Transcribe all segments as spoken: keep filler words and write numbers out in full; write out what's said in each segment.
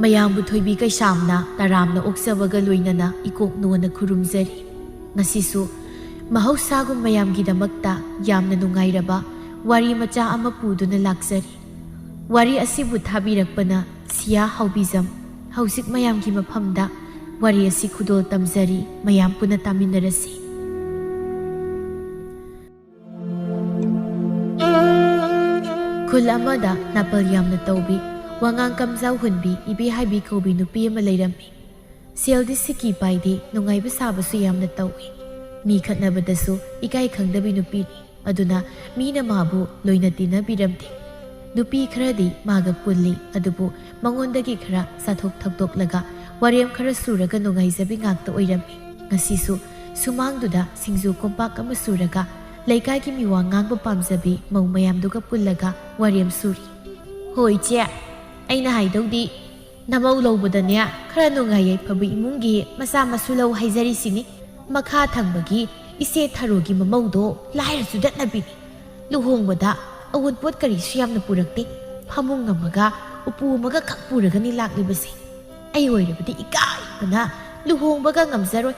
ꯃꯌꯥꯝꯕꯨ ꯊꯣꯏꯕꯤ ꯀꯩꯁꯥꯝꯅ ꯇꯔꯥꯝꯅ ꯑꯣꯛꯆꯕꯒ ꯂꯣꯏꯅꯅ ꯏꯀꯣꯛ ꯅꯣꯟꯅ ꯈꯨꯔꯨꯝꯖꯔꯤ꯫ ꯉꯁꯤꯁꯨ ꯃꯍꯧꯁꯥꯒꯨꯝ ꯃꯌꯥꯝꯒꯤꯗꯃꯛꯇ ꯌꯥꯝꯅ ꯅꯨꯡꯉꯥꯏꯔꯕ ꯋꯥꯔꯤ ꯃꯆꯥ ꯑꯃ ꯄꯨꯗꯨꯅ ꯂꯥꯛꯆꯔꯤ꯫ ꯋꯥꯔꯤ ꯑꯁꯤꯕꯨ ꯊꯥꯕꯤꯔꯛꯄꯅ ꯁꯤꯌꯥ ꯍꯥꯎꯕꯤꯖꯝ꯫ ꯍꯧꯖꯤꯛ ꯃꯌꯥꯝꯒꯤ ꯃꯐꯝꯗ ꯋꯥꯔꯤ ꯑꯁꯤ ꯈꯨꯗꯣꯜ ꯇꯝꯖꯔꯤ, ꯃꯌꯥꯝ ꯄꯨꯟꯅ ꯇꯥꯃꯤꯟꯅꯔꯁꯤ꯫ ꯈꯨꯜ ꯑꯃꯗ ꯅꯥꯄꯜ ꯌꯥꯝꯅ ꯇꯧꯕꯤ, ꯋꯥꯉꯥꯡ ꯀꯝꯖꯥꯎ ꯍꯨꯟꯕꯤ, ꯏꯕꯦ ꯍꯥꯏꯕꯤ ꯀꯧꯕꯤ ꯅꯨꯄꯤ ꯑꯃ ꯂꯩꯔꯝꯃꯤ꯫ ꯁꯦꯜꯗꯤ ꯁꯤꯀꯤ ꯄꯥꯏꯗꯦ, ꯅꯨꯡꯉꯥꯏꯕ ꯁꯥꯕꯁꯨ ꯌꯥꯝꯅ ꯇꯧꯏ꯫ ꯃꯤ ꯈꯠꯅꯕꯗꯁꯨ ꯏꯀꯥꯏ ꯈꯪꯗꯕꯤ ꯅꯨꯄꯤꯅꯤ꯫ ꯑꯗꯨꯅ ꯃꯤꯅ ꯃꯥꯕꯨ ꯂꯣꯏꯅ ꯇꯤꯟꯅꯕꯤꯔꯝꯗꯦ꯫ ꯅꯨꯄꯤ ꯈꯔꯗꯤ ꯃꯥꯒ ꯄꯨꯜꯂꯤ, ꯑꯗꯨꯕꯨ ꯃꯉꯣꯟꯗꯒꯤ ꯈꯔ ꯆꯥꯊꯣꯛ ꯊꯛꯇꯣꯛꯂꯒ ꯋꯥꯔꯦꯝ ꯈꯔ ꯁꯨꯔꯒ ꯅꯨꯡꯉꯥꯏꯖꯕꯤ ꯉꯥꯛꯇ ꯑꯣꯏꯔꯝꯃꯤ꯫ ꯉꯁꯤꯁꯨ ꯁꯨꯃꯥꯡꯗꯨꯗ ꯁꯤꯡꯖꯨ ꯀꯣꯝꯄꯥꯛ ꯑꯃ ꯁꯨꯔꯒ ꯂꯩꯀꯥꯏꯒꯤ ꯃꯤꯋꯥ ꯉꯥꯡꯕ ꯄꯥꯝꯖꯕꯤ ꯃꯧ ꯃꯌꯥꯝꯗꯨꯒ ꯄꯨꯜꯂꯒ ꯋꯥꯔꯦꯝ ꯁꯨꯔꯤ꯫ "ꯍꯣ ꯏꯆꯦ, ꯑꯩꯅ ꯍꯥꯏꯗꯧꯗꯤ ꯅꯃꯧ ꯂꯧꯕꯗꯅꯦ, ꯈꯔ ꯅꯨꯡꯉꯥꯏ ꯌꯥꯏꯐꯕ ꯏꯃꯨꯡꯒꯤ ꯃꯆꯥ ꯃꯁꯨ ꯂꯧ ꯍꯥꯏꯖꯔꯤꯁꯤꯅꯤ꯫ ꯃꯈꯥ ꯊꯪꯕꯒꯤ ꯏꯆꯦ ꯊꯔꯣꯒꯤ ꯃꯃꯧꯗꯣ ꯂꯥꯏꯔ ꯆꯨꯗꯠꯅꯕꯤꯅꯤ꯫ ꯂꯨꯍꯣꯡꯕꯗ ꯑꯋꯨꯟꯄꯣꯠ ꯀꯔꯤꯁꯨ ꯌꯥꯝꯅ ꯄꯨꯔꯛꯇꯦ꯫ ꯐꯃꯨꯡ ꯑꯃꯒ ꯎꯄꯨ ꯑꯃꯒ ꯈꯛ ꯄꯨꯔꯒꯅꯤ ꯂꯥꯛꯂꯤꯕꯁꯦ꯫ ꯑꯩ ꯑꯣꯏꯔꯕꯗꯤ ꯏꯀꯥꯏꯕꯅ ꯂꯨꯍꯣꯡꯕꯒ ꯉꯝꯖꯔꯣꯏ꯫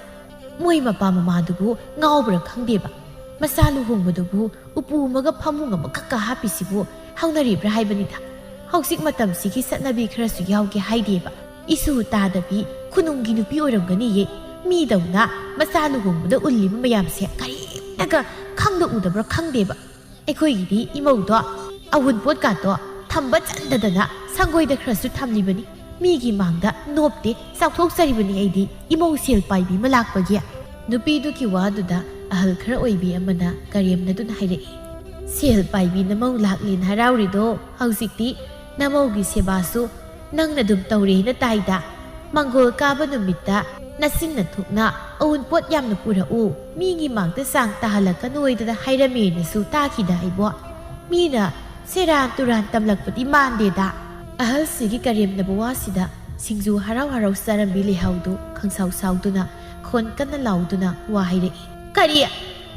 ꯃꯣꯏ ꯃꯄꯥ ꯃꯃꯥꯗꯨꯕꯨ ꯉꯥꯎꯕ꯭ꯔꯥ ꯈꯪꯗꯦꯕ꯫ ꯃꯆꯥ ꯂꯨꯍꯣꯡꯕꯗꯨꯕꯨ ꯎꯄꯨ ꯑꯃꯒ ꯐꯃꯨꯡ ꯑꯃꯈꯛꯀ ꯍꯥꯞꯄꯤꯁꯤꯕꯨ ꯍꯧꯅꯔꯤꯕ꯭ꯔꯥ ꯍꯥꯏꯕꯅꯤꯗ꯫ ꯍꯧꯖꯤꯛ ꯃꯇꯝꯁꯤꯒꯤ ꯆꯠꯅꯕꯤ ꯈꯔꯁꯨ ꯌꯥꯎꯒꯦ ꯍꯥꯏꯗꯦꯕ꯫ ꯏꯁꯨ ꯇꯥꯗꯕꯤ ꯈꯨꯅꯨꯡꯒꯤ ꯅꯨꯄꯤ ꯑꯣꯏꯔꯝꯒꯅꯤꯌꯦ꯫ ꯃꯤꯗꯧꯅ ꯃꯆꯥ ꯂꯨꯍꯣꯡꯕꯗ ꯎꯜꯂꯤꯕ ꯃꯌꯥꯝꯁꯦ ꯀꯔꯤꯝꯇꯒ ꯈꯪꯗ ꯎꯗꯕ꯭ꯔꯥ ꯈꯪꯗꯦꯕ꯫ ꯑꯩꯈꯣꯏꯒꯤꯗꯤ ꯏꯃꯧꯗꯣ ꯑꯋꯨꯟꯄꯣꯠꯀꯥꯗꯣ ꯊꯝꯕ ꯆꯟꯗꯗꯅ ꯁꯪꯒꯣꯏꯗ ꯈꯔꯁꯨ ꯊꯝꯂꯤꯕꯅꯤ꯫ ꯃꯤꯒꯤ ꯃꯥꯡꯗ ꯅꯣꯞꯇꯦ, ꯆꯥꯎꯊꯣꯛꯆꯔꯤꯕꯅꯤ ꯑꯩꯗꯤ ꯏꯃꯧ ꯁꯦꯜ ꯄꯥꯏꯕꯤ ꯑꯃ ꯂꯥꯛꯄꯒꯤ꯫ ꯅꯨꯄꯤꯗꯨꯒꯤ ꯋꯥꯗꯨꯗ ꯑꯍꯜ ꯈꯔ ꯑꯣꯏꯕꯤ ꯑꯃꯅ ꯀꯔꯦꯝꯅꯗꯨꯅ ꯍꯥꯏꯔꯛꯏ, "ꯁꯦꯜ ꯄꯥꯏꯕꯤ ꯅꯃꯧ ꯂꯥꯛꯂꯦꯅ ꯍꯔꯥꯎꯔꯤꯗꯣ ꯍꯧꯖꯤꯛꯇꯤ ꯅꯃꯧꯒꯤ ꯁꯦꯕꯥꯁꯨ ꯅꯪꯅ ꯑꯗꯨꯝ ꯇꯧꯔꯦꯅ ꯇꯥꯏꯗ꯫ ꯃꯪꯒꯣꯜ ꯀꯥꯕ ꯅꯨꯃꯤꯠꯇ ꯅꯆꯤꯟ ꯅꯊꯨꯞꯅ ꯑꯎꯟꯄꯣꯠ ꯌꯥꯝꯅ ꯄꯨꯔꯛꯎ, ꯃꯤꯒꯤ ꯃꯥꯡꯗ ꯆꯥꯡ ꯇꯥꯍꯜꯂꯛꯀꯅꯣꯏꯗꯅ ꯍꯥꯏꯔꯝꯃꯦꯅꯁꯨ ꯇꯥꯈꯤꯗ ꯑꯩꯕꯣ꯫ ꯃꯤꯅ ꯁꯦꯔꯥꯟ ꯇꯨꯔꯥꯟ ꯇꯝꯂꯛꯄꯗꯤ ꯃꯥꯟꯗꯦꯗ꯫" ꯑꯍꯜꯁꯤꯒꯤ ꯀꯔꯦꯝꯅꯕ ꯋꯥꯁꯤꯗ ꯁꯤꯡꯖꯨ ꯍꯔꯥꯎ ꯍꯔꯥꯎ ꯆꯥꯔꯝꯕꯤ ꯂꯩꯍꯥꯎꯗꯨ ꯈꯪꯁꯥꯎ ꯁꯥꯎꯗꯨꯅ ꯈꯣꯟ ꯀꯟꯅ ꯂꯥꯎꯗꯨꯅ ꯋꯥ ꯍꯥꯏꯔꯛꯏ꯫ "ꯀꯔꯤ?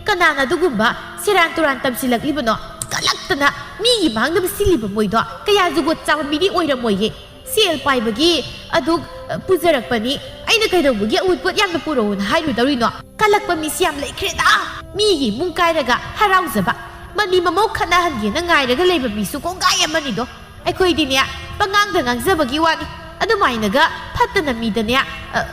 ꯀꯅꯥꯅ ꯑꯗꯨꯒꯨꯝꯕ ꯁꯦꯔꯥꯟ ꯇꯨꯔꯥꯟ ꯇꯝꯁꯤꯜꯂꯛꯂꯤꯕꯅꯣ? ꯀꯜꯂꯛꯇꯅ ꯃꯤꯒꯤ ꯃꯥꯡꯗ ꯁꯤꯜꯂꯤꯕ ꯃꯣꯏꯗꯣ ꯀꯌꯥ ꯖꯨꯒꯣꯠ ꯆꯥꯕ ꯃꯤꯗꯤ ꯑꯣꯏꯔꯝꯃꯣꯏꯌꯦ꯫ ꯁꯦꯜ ꯄꯥꯏꯕꯒꯤ ꯑꯗꯨ, ꯑ, ꯄꯨꯖꯔꯛꯄꯅꯤ꯫ ꯑꯩꯅ ꯀꯩꯗꯧꯕꯒꯤ ꯑꯎꯟꯄꯣꯠ ꯌꯥꯝꯅ ꯄꯨꯔꯛꯎꯅ ꯍꯥꯏꯔꯨꯗꯧꯔꯤꯅꯣ? ꯀꯜꯂꯛꯄ ꯃꯤꯁꯤ ꯌꯥꯝ ꯂꯩꯈ꯭ꯔꯦꯗ꯫ ꯃꯤꯒꯤ ꯏꯃꯨꯡ ꯀꯥꯏꯔꯒ ꯍꯔꯥꯎꯖꯕ, ꯃꯅꯤ ꯃꯃꯧ ꯈꯠꯅꯍꯟꯒꯦꯅ ꯉꯥꯏꯔꯒ ꯂꯩꯕ ꯃꯤꯁꯨ ꯀꯣꯡꯒꯥꯏ ꯑꯃꯅꯤꯗꯣ꯫ ꯑꯩꯈꯣꯏꯗꯤꯅꯦ, ꯄꯉꯥꯡꯗ ꯉꯥꯡꯖꯕꯒꯤ ꯋꯥꯅꯤ꯫ ꯑꯗꯨꯃꯥꯏꯅꯒ ꯐꯠꯇꯅ ꯃꯤꯗꯅꯦ, ꯑ,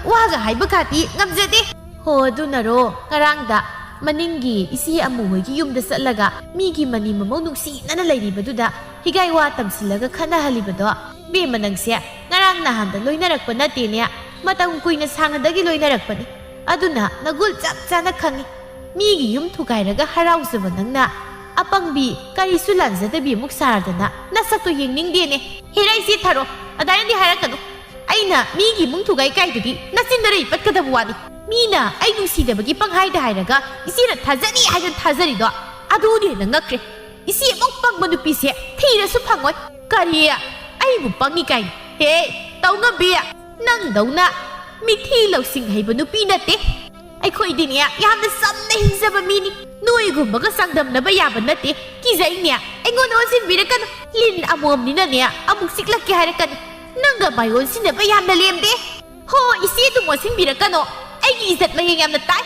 ꯋꯥꯒ ꯍꯥꯏꯕ ꯀꯥꯇꯤ ꯉꯝꯖꯗꯦ꯫" "ꯍꯣ, ꯑꯗꯨꯅꯔꯣ ꯉꯔꯥꯡꯗ ꯃꯅꯤꯡꯒꯤ ꯏꯆꯦ ꯑꯃꯨ ꯍꯣꯏꯒꯤ ꯌꯨꯝꯗ ꯆꯠꯂꯒ ꯃꯤꯒꯤ ꯃꯅꯤ ꯃꯃꯧ ꯅꯨꯡꯁꯤꯅꯅ ꯂꯩꯔꯤꯕꯗꯨꯗ ꯍꯤꯒꯥꯏ ꯋꯥ ꯇꯝꯁꯤꯜꯂꯒ ꯈꯠꯅꯍꯜꯂꯤꯕꯗꯣ? ꯕꯦꯝꯃ, ꯅꯪꯁꯦ ꯉꯔꯥꯡ ꯅꯍꯥꯟꯗ ꯂꯣꯏꯅꯔꯛꯄ ꯅꯠꯇꯦꯅꯦ, ꯃꯇꯝ ꯀꯨꯏꯅ ꯁꯥꯡꯅꯗꯒꯤ ꯂꯣꯏꯅꯔꯛꯄꯅꯤ꯫ ꯑꯗꯨꯅ ꯅꯒꯨꯜ ꯆꯞ ꯆꯥꯅ ꯈꯪꯉꯤ꯫ ꯃꯤꯒꯤ ꯌꯨꯝ ꯊꯨꯒꯥꯏꯔꯒ ꯍꯔꯥꯎꯖꯕ ꯅꯪꯅ ꯑꯄꯪꯕꯤ, ꯀꯔꯤꯁꯨ ꯂꯥꯟꯖꯗꯕꯤ ꯑꯃꯨꯛ ꯁꯥꯔꯗꯅ ꯅꯁꯛꯇꯣ ꯌꯦꯡꯅꯤꯡꯗꯦꯅꯦ꯫" "ꯍꯦꯔꯥ, ꯏꯆꯦ ꯊꯥꯔꯣ, ꯑꯗꯥꯏꯅꯗꯤ ꯍꯥꯏꯔꯛꯀꯅꯨ꯫ ꯑꯩꯅ ꯃꯤꯒꯤ ꯏꯃꯨꯡ ꯊꯨꯒꯥꯏ ꯀꯥꯏꯗꯨꯗꯤ ꯅꯆꯤꯟꯗ ꯂꯩ ꯄꯠꯀꯗꯕ ꯋꯥꯅꯤ꯫ ꯃꯤꯅ ꯑꯩ ꯅꯨꯡꯁꯤꯗꯕꯒꯤ ꯄꯪꯍꯥꯏꯗ ꯍꯥꯏꯔꯒ ꯏꯆꯦꯅ ꯊꯥꯖꯅꯤ ꯍꯥꯏꯗꯅ ꯊꯥꯖꯔꯤꯗꯣ, ꯑꯗꯨꯅ ꯍꯦꯟꯅ ꯉꯛꯈ꯭ꯔꯦ꯫ ꯏꯆꯦ ꯑꯃꯨꯛ ꯄꯪꯕ ꯅꯨꯄꯤꯁꯦ ꯊꯤꯔꯁꯨ ꯐꯪꯉꯣꯏ꯫" "ꯀꯔꯤ? ꯑꯩꯕꯨ ꯄꯪꯉꯤ ꯀꯥꯏꯅ? ꯍꯦ, ꯇꯧꯉꯝꯕꯤ, ꯅꯪꯗꯧꯅ ꯃꯤꯊꯤ ꯂꯧꯁꯤꯡ ꯍꯩꯕ ꯅꯨꯄꯤ ꯅꯠꯇꯦ꯫ ꯑꯩꯈꯣꯏꯗꯤꯅꯦ, ꯌꯥꯝꯅ ꯆꯝꯅ ꯍꯤꯡꯖꯕ ꯃꯤꯅꯤ꯫ ꯅꯣꯏꯒꯨꯝꯕꯒ ꯆꯥꯡꯗꯝꯅꯕ ꯌꯥꯕ ꯅꯠꯇꯦ꯫ ꯀꯤꯖꯩꯅꯦ, ꯑꯩꯉꯣꯟꯗ ꯑꯣꯟꯁꯤꯟꯕꯤꯔꯛꯀꯅꯨ꯫ ꯂꯤꯟ ꯑꯃꯣꯝꯅꯤꯅꯅꯦ, ꯑꯃꯨꯛ ꯆꯤꯛꯂꯛꯀꯦ ꯍꯥꯏꯔꯛꯀꯅꯤ꯫ ꯅꯪꯒ ꯃꯥꯏ ꯑꯣꯟꯁꯤꯟꯅꯕ ꯌꯥꯝꯅ ꯂꯦꯝꯗꯦ꯫ ꯍꯣ, ꯏꯆꯦ ꯑꯗꯨꯝ ꯑꯣꯟꯁꯤꯟꯕꯤꯔꯛꯀꯅꯣ꯫ ꯑꯩꯒꯤ ꯏꯖꯠ ꯃꯌꯦꯡ ꯌꯥꯝꯅ ꯇꯥꯏ꯫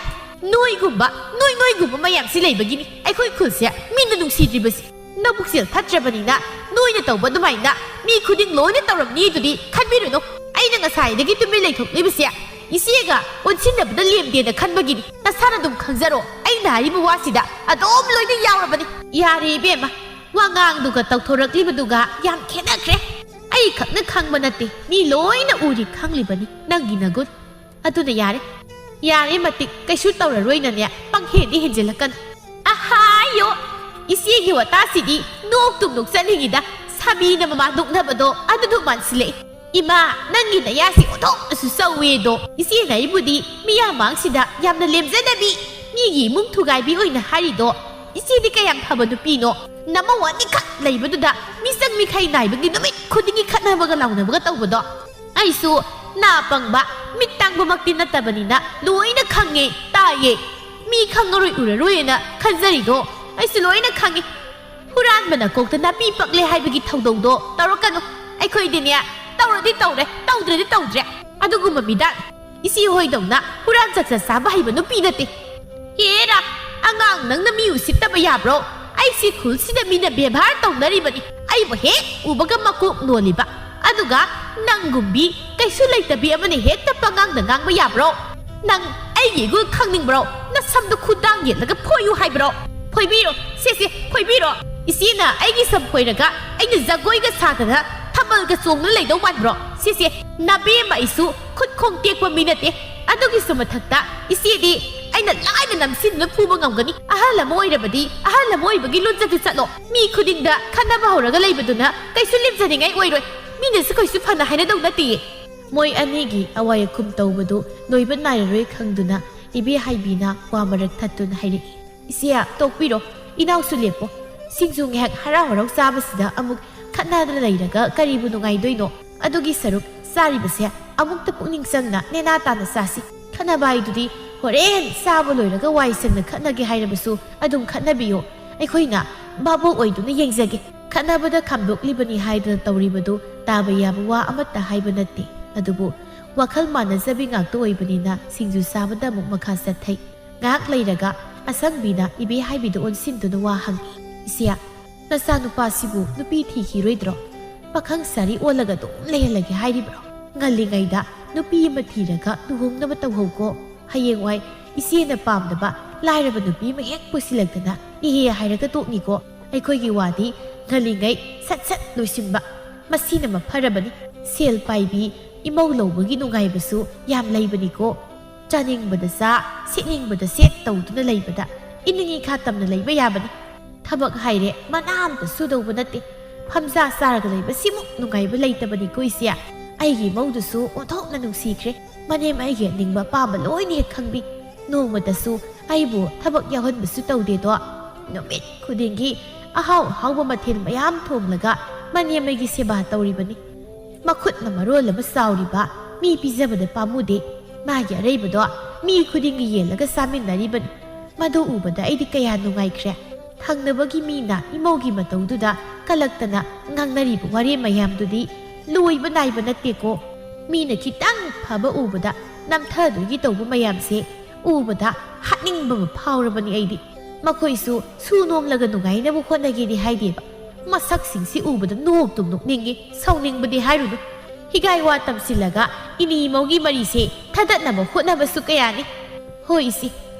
ꯅꯣꯏꯒꯨꯝꯕ, ꯅꯣꯏ ꯅꯣꯏꯒꯨꯝꯕ ꯃꯌꯥꯝꯁꯤ ꯂꯩꯕꯒꯤꯅꯤ ꯑꯩꯈꯣꯏ ꯈꯨꯜꯁꯦ ꯃꯤꯅ ꯅꯨꯡꯁꯤꯗ꯭ꯔꯤꯕꯁꯤ꯫ ꯅꯕꯨꯛꯆꯦꯜ ꯐꯠꯇ꯭ꯔꯕꯅꯤꯅ ꯅꯣꯏꯅ ꯇꯧꯕ ꯑꯗꯨꯃꯥꯏꯅ ꯃꯤ ꯈꯨꯗꯤꯡ ꯂꯣꯏꯅ ꯇꯧꯔꯝꯅꯤ ꯑꯗꯨꯗꯤ ꯈꯟꯕꯤꯔꯨꯅꯨ꯫ ꯑꯩꯅ ꯉꯁꯥꯏꯗꯒꯤ ꯇꯨꯃꯤꯟ ꯂꯩꯊꯣꯛꯂꯤꯕꯁꯦ ꯏꯆꯦꯒ ꯑꯣꯟꯁꯤꯟꯅꯕꯗ ꯂꯦꯝꯗꯦꯅ ꯈꯟꯕꯒꯤꯅꯤ꯫ ꯅꯁꯥꯅ ꯑꯗꯨꯝ ꯈꯪꯖꯔꯣ, ꯑꯩꯅ ꯍꯥꯏꯔꯤꯕ ꯋꯥꯁꯤꯗ ꯑꯗꯨꯝ ꯂꯣꯏꯅ ꯌꯥꯎꯔꯕꯅꯤ꯫" "ꯌꯥꯔꯦ ꯏꯕꯦꯝꯃ, ꯋꯥꯉꯥꯡꯗꯨꯒ ꯇꯧꯊꯣꯔꯛꯂꯤꯕꯗꯨꯒ ꯌꯥꯝ ꯈꯦꯠꯅꯈ꯭ꯔꯦ꯫ ꯑꯩ ꯈꯛꯅ ꯈꯪꯕ ꯅꯠꯇꯦ, ꯃꯤ ꯂꯣꯏꯅ ꯎꯔꯤ ꯈꯪꯂꯤꯕꯅꯤ ꯅꯪꯒꯤ ꯅꯒꯨꯟ꯫ ꯑꯗꯨꯅ ꯌꯥꯔꯦ, ꯌꯥꯔꯦ, ꯃꯇꯤꯛ ꯀꯩꯁꯨ ꯇꯧꯔꯔꯣꯏꯅꯅꯦ ꯄꯪꯍꯦꯟꯗꯤ ꯍꯦꯟꯖꯤꯜꯂꯛꯀꯅꯨ꯫" "ꯑꯍꯥꯌꯣ, ꯏꯆꯦꯒꯤ ꯋꯥꯇꯥꯁꯤꯗꯤ ꯅꯣꯛꯇꯨꯝ ꯅꯣꯛꯆꯅꯤꯡꯉꯤꯗ꯫ ꯁꯥꯕꯤꯅ ꯃꯃꯥ ꯅꯣꯛꯅꯕꯗꯣ ꯑꯗꯨꯗꯨ ꯃꯥꯟꯁꯤꯜꯂꯛꯏ꯫ ꯏꯃꯥ, ꯅꯪꯒꯤ ꯅꯌꯥꯁꯤ ꯑꯣꯟꯊꯣꯛꯅꯁꯨ ꯆꯧꯋꯦꯗꯣ꯫ ꯏꯆꯦꯅ ꯑꯩꯕꯨꯗꯤ ꯃꯤꯌꯥꯝ ꯃꯥꯡꯁꯤꯗ ꯌꯥꯝꯅ ꯂꯦꯝꯖꯗꯕꯤ, ꯃꯤꯒꯤ ꯏꯃꯨꯡ ꯊꯨꯒꯥꯏꯕꯤ ꯑꯣꯏꯅ ꯍꯥꯏꯔꯤꯗꯣ꯫ ꯏꯆꯦꯗꯤ ꯀꯌꯥꯝ ꯐꯕ ꯅꯨꯄꯤꯅꯣ꯫ ꯅꯃꯧ ꯑꯅꯤꯈꯛ ꯂꯩꯕꯗꯨꯗ ꯃꯤꯆꯪ ꯃꯤꯈꯥꯏ ꯅꯥꯏꯕꯒꯤ ꯅꯨꯃꯤꯠ ꯈꯨꯗꯤꯡꯒꯤ ꯈꯠꯅꯕꯒ ꯂꯥꯎꯅꯕꯒ ꯇꯧꯕꯗꯣ꯫ ꯑꯩꯁꯨ ꯅꯥ ꯄꯪꯕ, ꯃꯤꯠ ꯇꯥꯡꯕꯃꯛꯇꯤ ꯅꯠꯇꯕꯅꯤꯅ ꯂꯣꯏꯅ ꯈꯪꯉꯦ, ꯇꯥꯏꯌꯦ꯫ ꯃꯤ ꯈꯪꯉꯔꯣꯏ ꯎꯔꯔꯣꯏꯅ ꯈꯟꯖꯔꯤꯗꯣ ꯑꯩꯁꯨ ꯂꯣꯏꯅ ꯈꯪꯉꯦ꯫ ꯍꯨꯔꯥꯟꯕꯅ ꯀꯣꯛꯇ ꯅꯥꯄꯤ ꯄꯛꯂꯦ ꯍꯥꯏꯕꯒꯤ ꯊꯧꯗꯧꯗꯣ ꯇꯧꯔꯛꯀꯅꯨ꯫ ꯑꯩꯈꯣꯏꯗꯤꯅꯦ, ꯇꯧꯔꯗꯤ ꯇꯧꯔꯦ, ꯇꯧꯗ꯭ꯔꯗꯤ ꯇꯧꯗ꯭ꯔꯦ꯫ ꯑꯗꯨꯒꯨꯝꯕ ꯃꯤꯗꯥ ꯏꯆꯦ ꯍꯣꯏꯗꯧꯅ ꯍꯨꯔꯥꯟ ꯆꯥꯛꯆꯥ ꯆꯥꯕ ꯍꯩꯕ ꯅꯨꯄꯤ ꯅꯠꯇꯦ꯫ ꯍꯦꯔꯥ, ꯑꯉꯥꯡ ꯅꯪꯅ ꯃꯤ ꯎꯁꯤꯠꯇꯕ ꯌꯥꯕ꯭ꯔꯣ? ꯑꯩꯁꯤ ꯈꯨꯜꯁꯤꯗ ꯃꯤꯅ ꯕꯦꯕꯥꯔ ꯇꯧꯅꯔꯤꯕꯅꯤ꯫ ꯑꯩꯕꯨ ꯍꯦꯛ ꯎꯕꯒ ꯃꯀꯣꯛ ꯅꯣꯜꯂꯤꯕ꯫ ꯑꯗꯨꯒ ꯅꯪꯒꯨꯝꯕꯤ ꯀꯩꯁꯨ ꯂꯩꯇꯕꯤ ꯑꯃꯅ ꯍꯦꯛꯇ ꯄꯉꯥꯡꯗ ꯉꯥꯡꯕ ꯌꯥꯕ꯭ꯔꯣ? ꯅꯪ ꯑꯩꯒꯤ ꯏꯒꯨꯜ ꯈꯪꯅꯤꯡꯕ꯭ꯔꯣ? ꯅꯁꯝꯗꯨ ꯈꯨꯗꯥꯡ ꯌꯦꯠꯂꯒ ꯐꯣꯏꯌꯨ ꯍꯥꯏꯕ꯭ꯔꯣ? ꯐꯣꯏꯕꯤꯔꯣ, ꯁꯦ, ꯁꯦ, ꯐꯣꯏꯕꯤꯔꯣ꯫ ꯏꯆꯦꯅ ꯑꯩꯒꯤ ꯁꯝ ꯐꯣꯏꯔꯒ ꯑꯩꯅ ꯖꯒꯣꯏꯒ ꯁꯥꯗꯅ ꯊꯥꯕꯜꯒ ꯆꯣꯡꯗꯨꯅ ꯂꯩꯗꯧ ꯃꯥꯟꯕ꯭ꯔꯣ? ꯁꯦ, ꯁꯦ, ꯅꯕꯦꯝꯃ ꯑꯩꯁꯨ ꯈꯨꯠ ꯈꯣꯡ ꯇꯦꯛꯄ ꯃꯤ ꯅꯠꯇꯦ꯫ ꯑꯗꯨꯒꯤꯁꯨ ꯃꯊꯛꯇ ꯏꯆꯦꯗꯤ ꯑꯩꯅ ꯂꯥꯏꯅ ꯅꯝꯁꯤꯟꯗꯨꯅ ꯐꯨꯕ ꯉꯝꯒꯅꯤ꯫ ꯑꯍꯜ ꯑꯃ ꯑꯣꯏꯔꯕꯗꯤ ꯑꯍꯜ ꯑꯃ ꯑꯣꯏꯕꯒꯤ ꯂꯣꯟꯆꯠꯇ ꯆꯠꯂꯣ꯫ ꯃꯤ ꯈꯨꯗꯤꯡꯗ ꯈꯠꯅꯕ ꯍꯧꯔꯒ ꯂꯩꯕꯗꯨꯅ ꯀꯩꯁꯨ ꯂꯦꯞꯆꯅꯤꯡꯉꯥꯏ ꯑꯣꯏꯔꯣꯏ꯫ ꯃꯤꯅꯁꯨ ꯀꯩꯁꯨ ꯐꯅ ꯍꯥꯏꯅꯗꯧ ꯅꯠꯇꯦꯌꯦ꯫ ꯃꯣꯏ ꯑꯅꯤꯒꯤ ꯑꯋꯥꯏ ꯑꯈꯨꯝ ꯇꯧꯕꯗꯨ ꯂꯣꯏꯕ ꯅꯥꯏꯔꯔꯣꯏ ꯈꯪꯗꯨꯅ ꯏꯕꯦ ꯍꯥꯏꯕꯤꯅ ꯋꯥ ꯃꯔꯛ ꯊꯠꯇꯨꯅ ꯍꯥꯏꯔꯛꯏ, "ꯏꯆꯦ, ꯇꯣꯛꯄꯤꯔꯣ, ꯏꯅꯥꯎꯁꯨ ꯂꯦꯞꯄꯣ꯫ ꯁꯤꯡꯖꯨ ꯉꯥꯏꯍꯥꯛ ꯍꯔꯥꯎ ꯍꯔꯥꯎ ꯆꯥꯕꯁꯤꯗ ꯑꯃꯨꯛ ꯈꯠꯅꯗꯅ ꯂꯩꯔꯒ ꯀꯔꯤꯕꯨ ꯅꯨꯡꯉꯥꯏꯗꯣꯏꯅꯣ? ꯑꯗꯨꯒꯤ ꯁꯔꯨꯛ ꯆꯥꯔꯤꯕꯁꯦ ꯑꯃꯨꯛꯇ ꯄꯨꯛꯅꯤꯡ ꯆꯪꯅ ꯅꯦꯅꯥ ꯇꯥꯅ ꯆꯥꯁꯤ꯫ ꯈꯠꯅꯕ ꯍꯥꯏꯗꯨꯗꯤ ꯍꯣꯔꯦꯟ ꯆꯥꯕ ꯂꯣꯏꯔꯒ ꯋꯥꯏ ꯁꯪꯅ ꯈꯠꯅꯒꯦ ꯍꯥꯏꯔꯕꯁꯨ ꯑꯗꯨꯝ ꯈꯠꯅꯕꯤꯌꯣ꯫ ꯑꯩꯈꯣꯏꯅ ꯚꯥꯕꯣꯛ ꯑꯣꯏꯗꯨꯅ ꯌꯦꯡꯖꯒꯦ꯫ ꯈꯠꯅꯕꯗ ꯈꯥꯝꯗꯣꯛꯂꯤꯕꯅꯤ ꯍꯥꯏꯗꯅ ꯇꯧꯔꯤꯕꯗꯨ ꯇꯥꯕ ꯌꯥꯕ ꯋꯥ ꯑꯃꯠꯇ ꯍꯥꯏꯕ ꯅꯠꯇꯦ꯫ ꯑꯗꯨꯕꯨ ꯋꯥꯈꯜ ꯃꯥꯟꯅꯖꯕꯤ ꯉꯥꯛꯇ ꯑꯣꯏꯕꯅꯤꯅ ꯁꯤꯡꯖꯨ ꯆꯥꯕꯗ ꯑꯃꯨꯛ ꯃꯈꯥ ꯆꯠꯊꯩ꯫ ꯉꯥꯏꯍꯥꯛ ꯂꯩꯔꯒ ꯑꯁꯪꯕꯤꯅ ꯏꯕꯦ ꯍꯥꯏꯕꯤꯗ ꯑꯣꯟꯁꯤꯟꯗꯨꯅ ꯋꯥ ꯍꯪꯉꯤ, "ꯏꯆꯦ, ꯅꯆꯥꯅꯨꯄꯥꯁꯤꯕꯨ ꯅꯨꯄꯤ ꯊꯤꯈꯤꯔꯣꯏꯗ꯭ꯔꯣ? ꯄꯥꯈꯪ ꯁꯥꯔꯤ ꯑꯣꯜꯂꯒ ꯑꯗꯨꯝ ꯂꯩꯍꯜꯂꯒꯦ ꯍꯥꯏꯔꯤꯕ꯭ꯔꯣ? ꯉꯜꯂꯤꯉꯩꯗ ꯅꯨꯄꯤ ꯑꯃ ꯊꯤꯔꯒ ꯂꯨꯍꯣꯡꯅꯕ ꯇꯧꯍꯧꯀꯣ꯫ ꯍꯌꯦꯡꯋꯥꯏ ꯏꯆꯦꯅ ꯄꯥꯝꯗꯕ ꯂꯥꯏꯔꯕ ꯅꯨꯄꯤ ꯑꯃ ꯍꯦꯛ ꯄꯨꯁꯤꯜꯂꯛꯇꯅ ꯏꯍꯦ ꯍꯥꯏꯔꯒ ꯇꯣꯛꯅꯤꯀꯣ꯫ ꯑꯩꯈꯣꯏꯒꯤ ꯋꯥꯗꯤ ꯉꯜꯂꯤꯉꯩ ꯁꯠ ꯁꯠ ꯂꯣꯏꯁꯤꯟꯕ, ꯃꯁꯤꯅ ꯃꯐꯔꯕꯅꯤ꯫ ꯁꯦꯜ ꯄꯥꯏꯕꯤ ꯏꯃꯧ ꯂꯧꯕꯒꯤ ꯅꯨꯡꯉꯥꯏꯕꯁꯨ ꯌꯥꯝ ꯂꯩꯕꯅꯤꯀꯣ꯫ ꯆꯥꯅꯤꯡꯕꯗ ꯆꯥ, ꯁꯦꯠꯅꯤꯡꯕꯗ ꯁꯦꯠ ꯇꯧꯗꯨꯅ ꯂꯩꯕꯗ ꯏꯅꯤꯡ ꯏꯈꯥ ꯇꯝꯅ ꯂꯩꯕ ꯌꯥꯕꯅꯤ꯫ ꯊꯕꯛ ꯍꯥꯏꯔꯦ ꯃꯅꯥ ꯑꯃꯇ ꯁꯨꯗꯧꯕ ꯅꯠꯇꯦ꯫ ꯐꯝꯖꯥ ꯆꯥꯔꯒ ꯂꯩꯕꯁꯤꯃꯨꯛ ꯅꯨꯡꯉꯥꯏꯕ ꯂꯩꯇꯕꯅꯤꯀꯣ ꯏꯆꯦ꯫ ꯑꯩꯒꯤ ꯃꯧꯗꯨꯁꯨ ꯑꯣꯟꯊꯣꯛꯅ ꯅꯨꯡꯁꯤꯈ꯭ꯔꯦ꯫ ꯃꯅꯦꯝ ꯑꯩꯒꯤ ꯑꯅꯤꯡꯕ ꯑꯄꯥꯝꯕ ꯂꯣꯏꯅ ꯍꯦꯛ ꯈꯪꯕꯤ꯫ ꯅꯣꯡꯃꯇꯁꯨ ꯑꯩꯕꯨ ꯊꯕꯛ ꯌꯥꯎꯍꯟꯕꯁꯨ ꯇꯧꯗꯦꯗꯣ꯫ ꯅꯨꯃꯤꯠ ꯈꯨꯗꯤꯡꯒꯤ ꯑꯍꯥꯎ ꯑꯍꯥꯎꯕ ꯃꯊꯦꯜ ꯃꯌꯥꯝ ꯊꯣꯡꯂꯒ ꯃꯅꯦꯝ ꯑꯩꯒꯤ ꯁꯦꯕꯥ ꯇꯧꯔꯤꯕꯅꯤ꯫ ꯃꯈꯨꯠꯅ ꯃꯔꯣꯜ ꯑꯃ ꯆꯥꯎꯔꯤꯕ, ꯃꯤ ꯄꯤꯖꯕꯗ ꯄꯥꯝꯃꯨꯗꯦ꯫ ꯃꯥꯒꯤ ꯑꯔꯩꯕꯗꯣ ꯃꯤ ꯈꯨꯗꯤꯡꯒꯤ ꯌꯦꯜꯂꯒ ꯆꯥꯃꯤꯟꯅꯔꯤꯕꯅꯤ꯫ ꯃꯗꯨ ꯎꯕꯗ ꯑꯩꯗꯤ ꯀꯌꯥ ꯅꯨꯡꯉꯥꯏꯈ꯭ꯔꯦ꯫ ꯊꯪꯅꯕꯒꯤ ꯃꯤꯅ ꯏꯃꯧꯒꯤ ꯃꯇꯧꯗꯨꯗ ꯀꯜꯂꯛꯇꯅ ꯉꯥꯡꯅꯔꯤꯕ ꯋꯥꯔꯦꯝ ꯃꯌꯥꯝꯗꯨꯗꯤ ꯂꯣꯏꯕ ꯅꯥꯏꯕ ꯅꯠꯇꯦꯀꯣ꯫ ꯃꯤꯅ ꯈꯤꯇꯪ ꯐꯕ ꯎꯕꯗ ꯅꯝꯊꯗꯣꯏꯒꯤ ꯇꯧꯕ ꯃꯌꯥꯝꯁꯦ ꯎꯕꯗ ꯍꯥꯠꯅꯤꯡꯕ ꯑꯃ ꯐꯥꯎꯔꯕꯅꯤ ꯑꯩꯗꯤ꯫ ꯃꯈꯣꯏꯁꯨ ꯁꯨ ꯅꯣꯝꯂꯒ ꯅꯨꯡꯉꯥꯏꯅꯕ ꯍꯣꯠꯅꯒꯦꯗꯤ ꯍꯥꯏꯗꯦꯕ꯫ ꯃꯁꯛꯁꯤꯡꯁꯤ ꯎꯕꯗ ꯅꯣꯛꯇꯨꯝ ꯅꯣꯛꯅꯤꯡꯉꯤ, ꯁꯥꯎꯅꯤꯡꯕꯗꯤ ꯍꯥꯏꯔꯨꯅꯨ꯫ ꯍꯤꯒꯥꯏ ꯋꯥ ꯇꯝꯁꯤꯜꯂꯒ ꯏꯅꯤ ꯏꯃꯧꯒꯤ ꯃꯔꯤꯁꯦ ꯊꯗꯠꯅꯕ ꯍꯣꯠꯅꯕꯁꯨ ꯀꯌꯥꯅꯤ꯫ ꯍꯣꯏ ꯏꯆꯦ,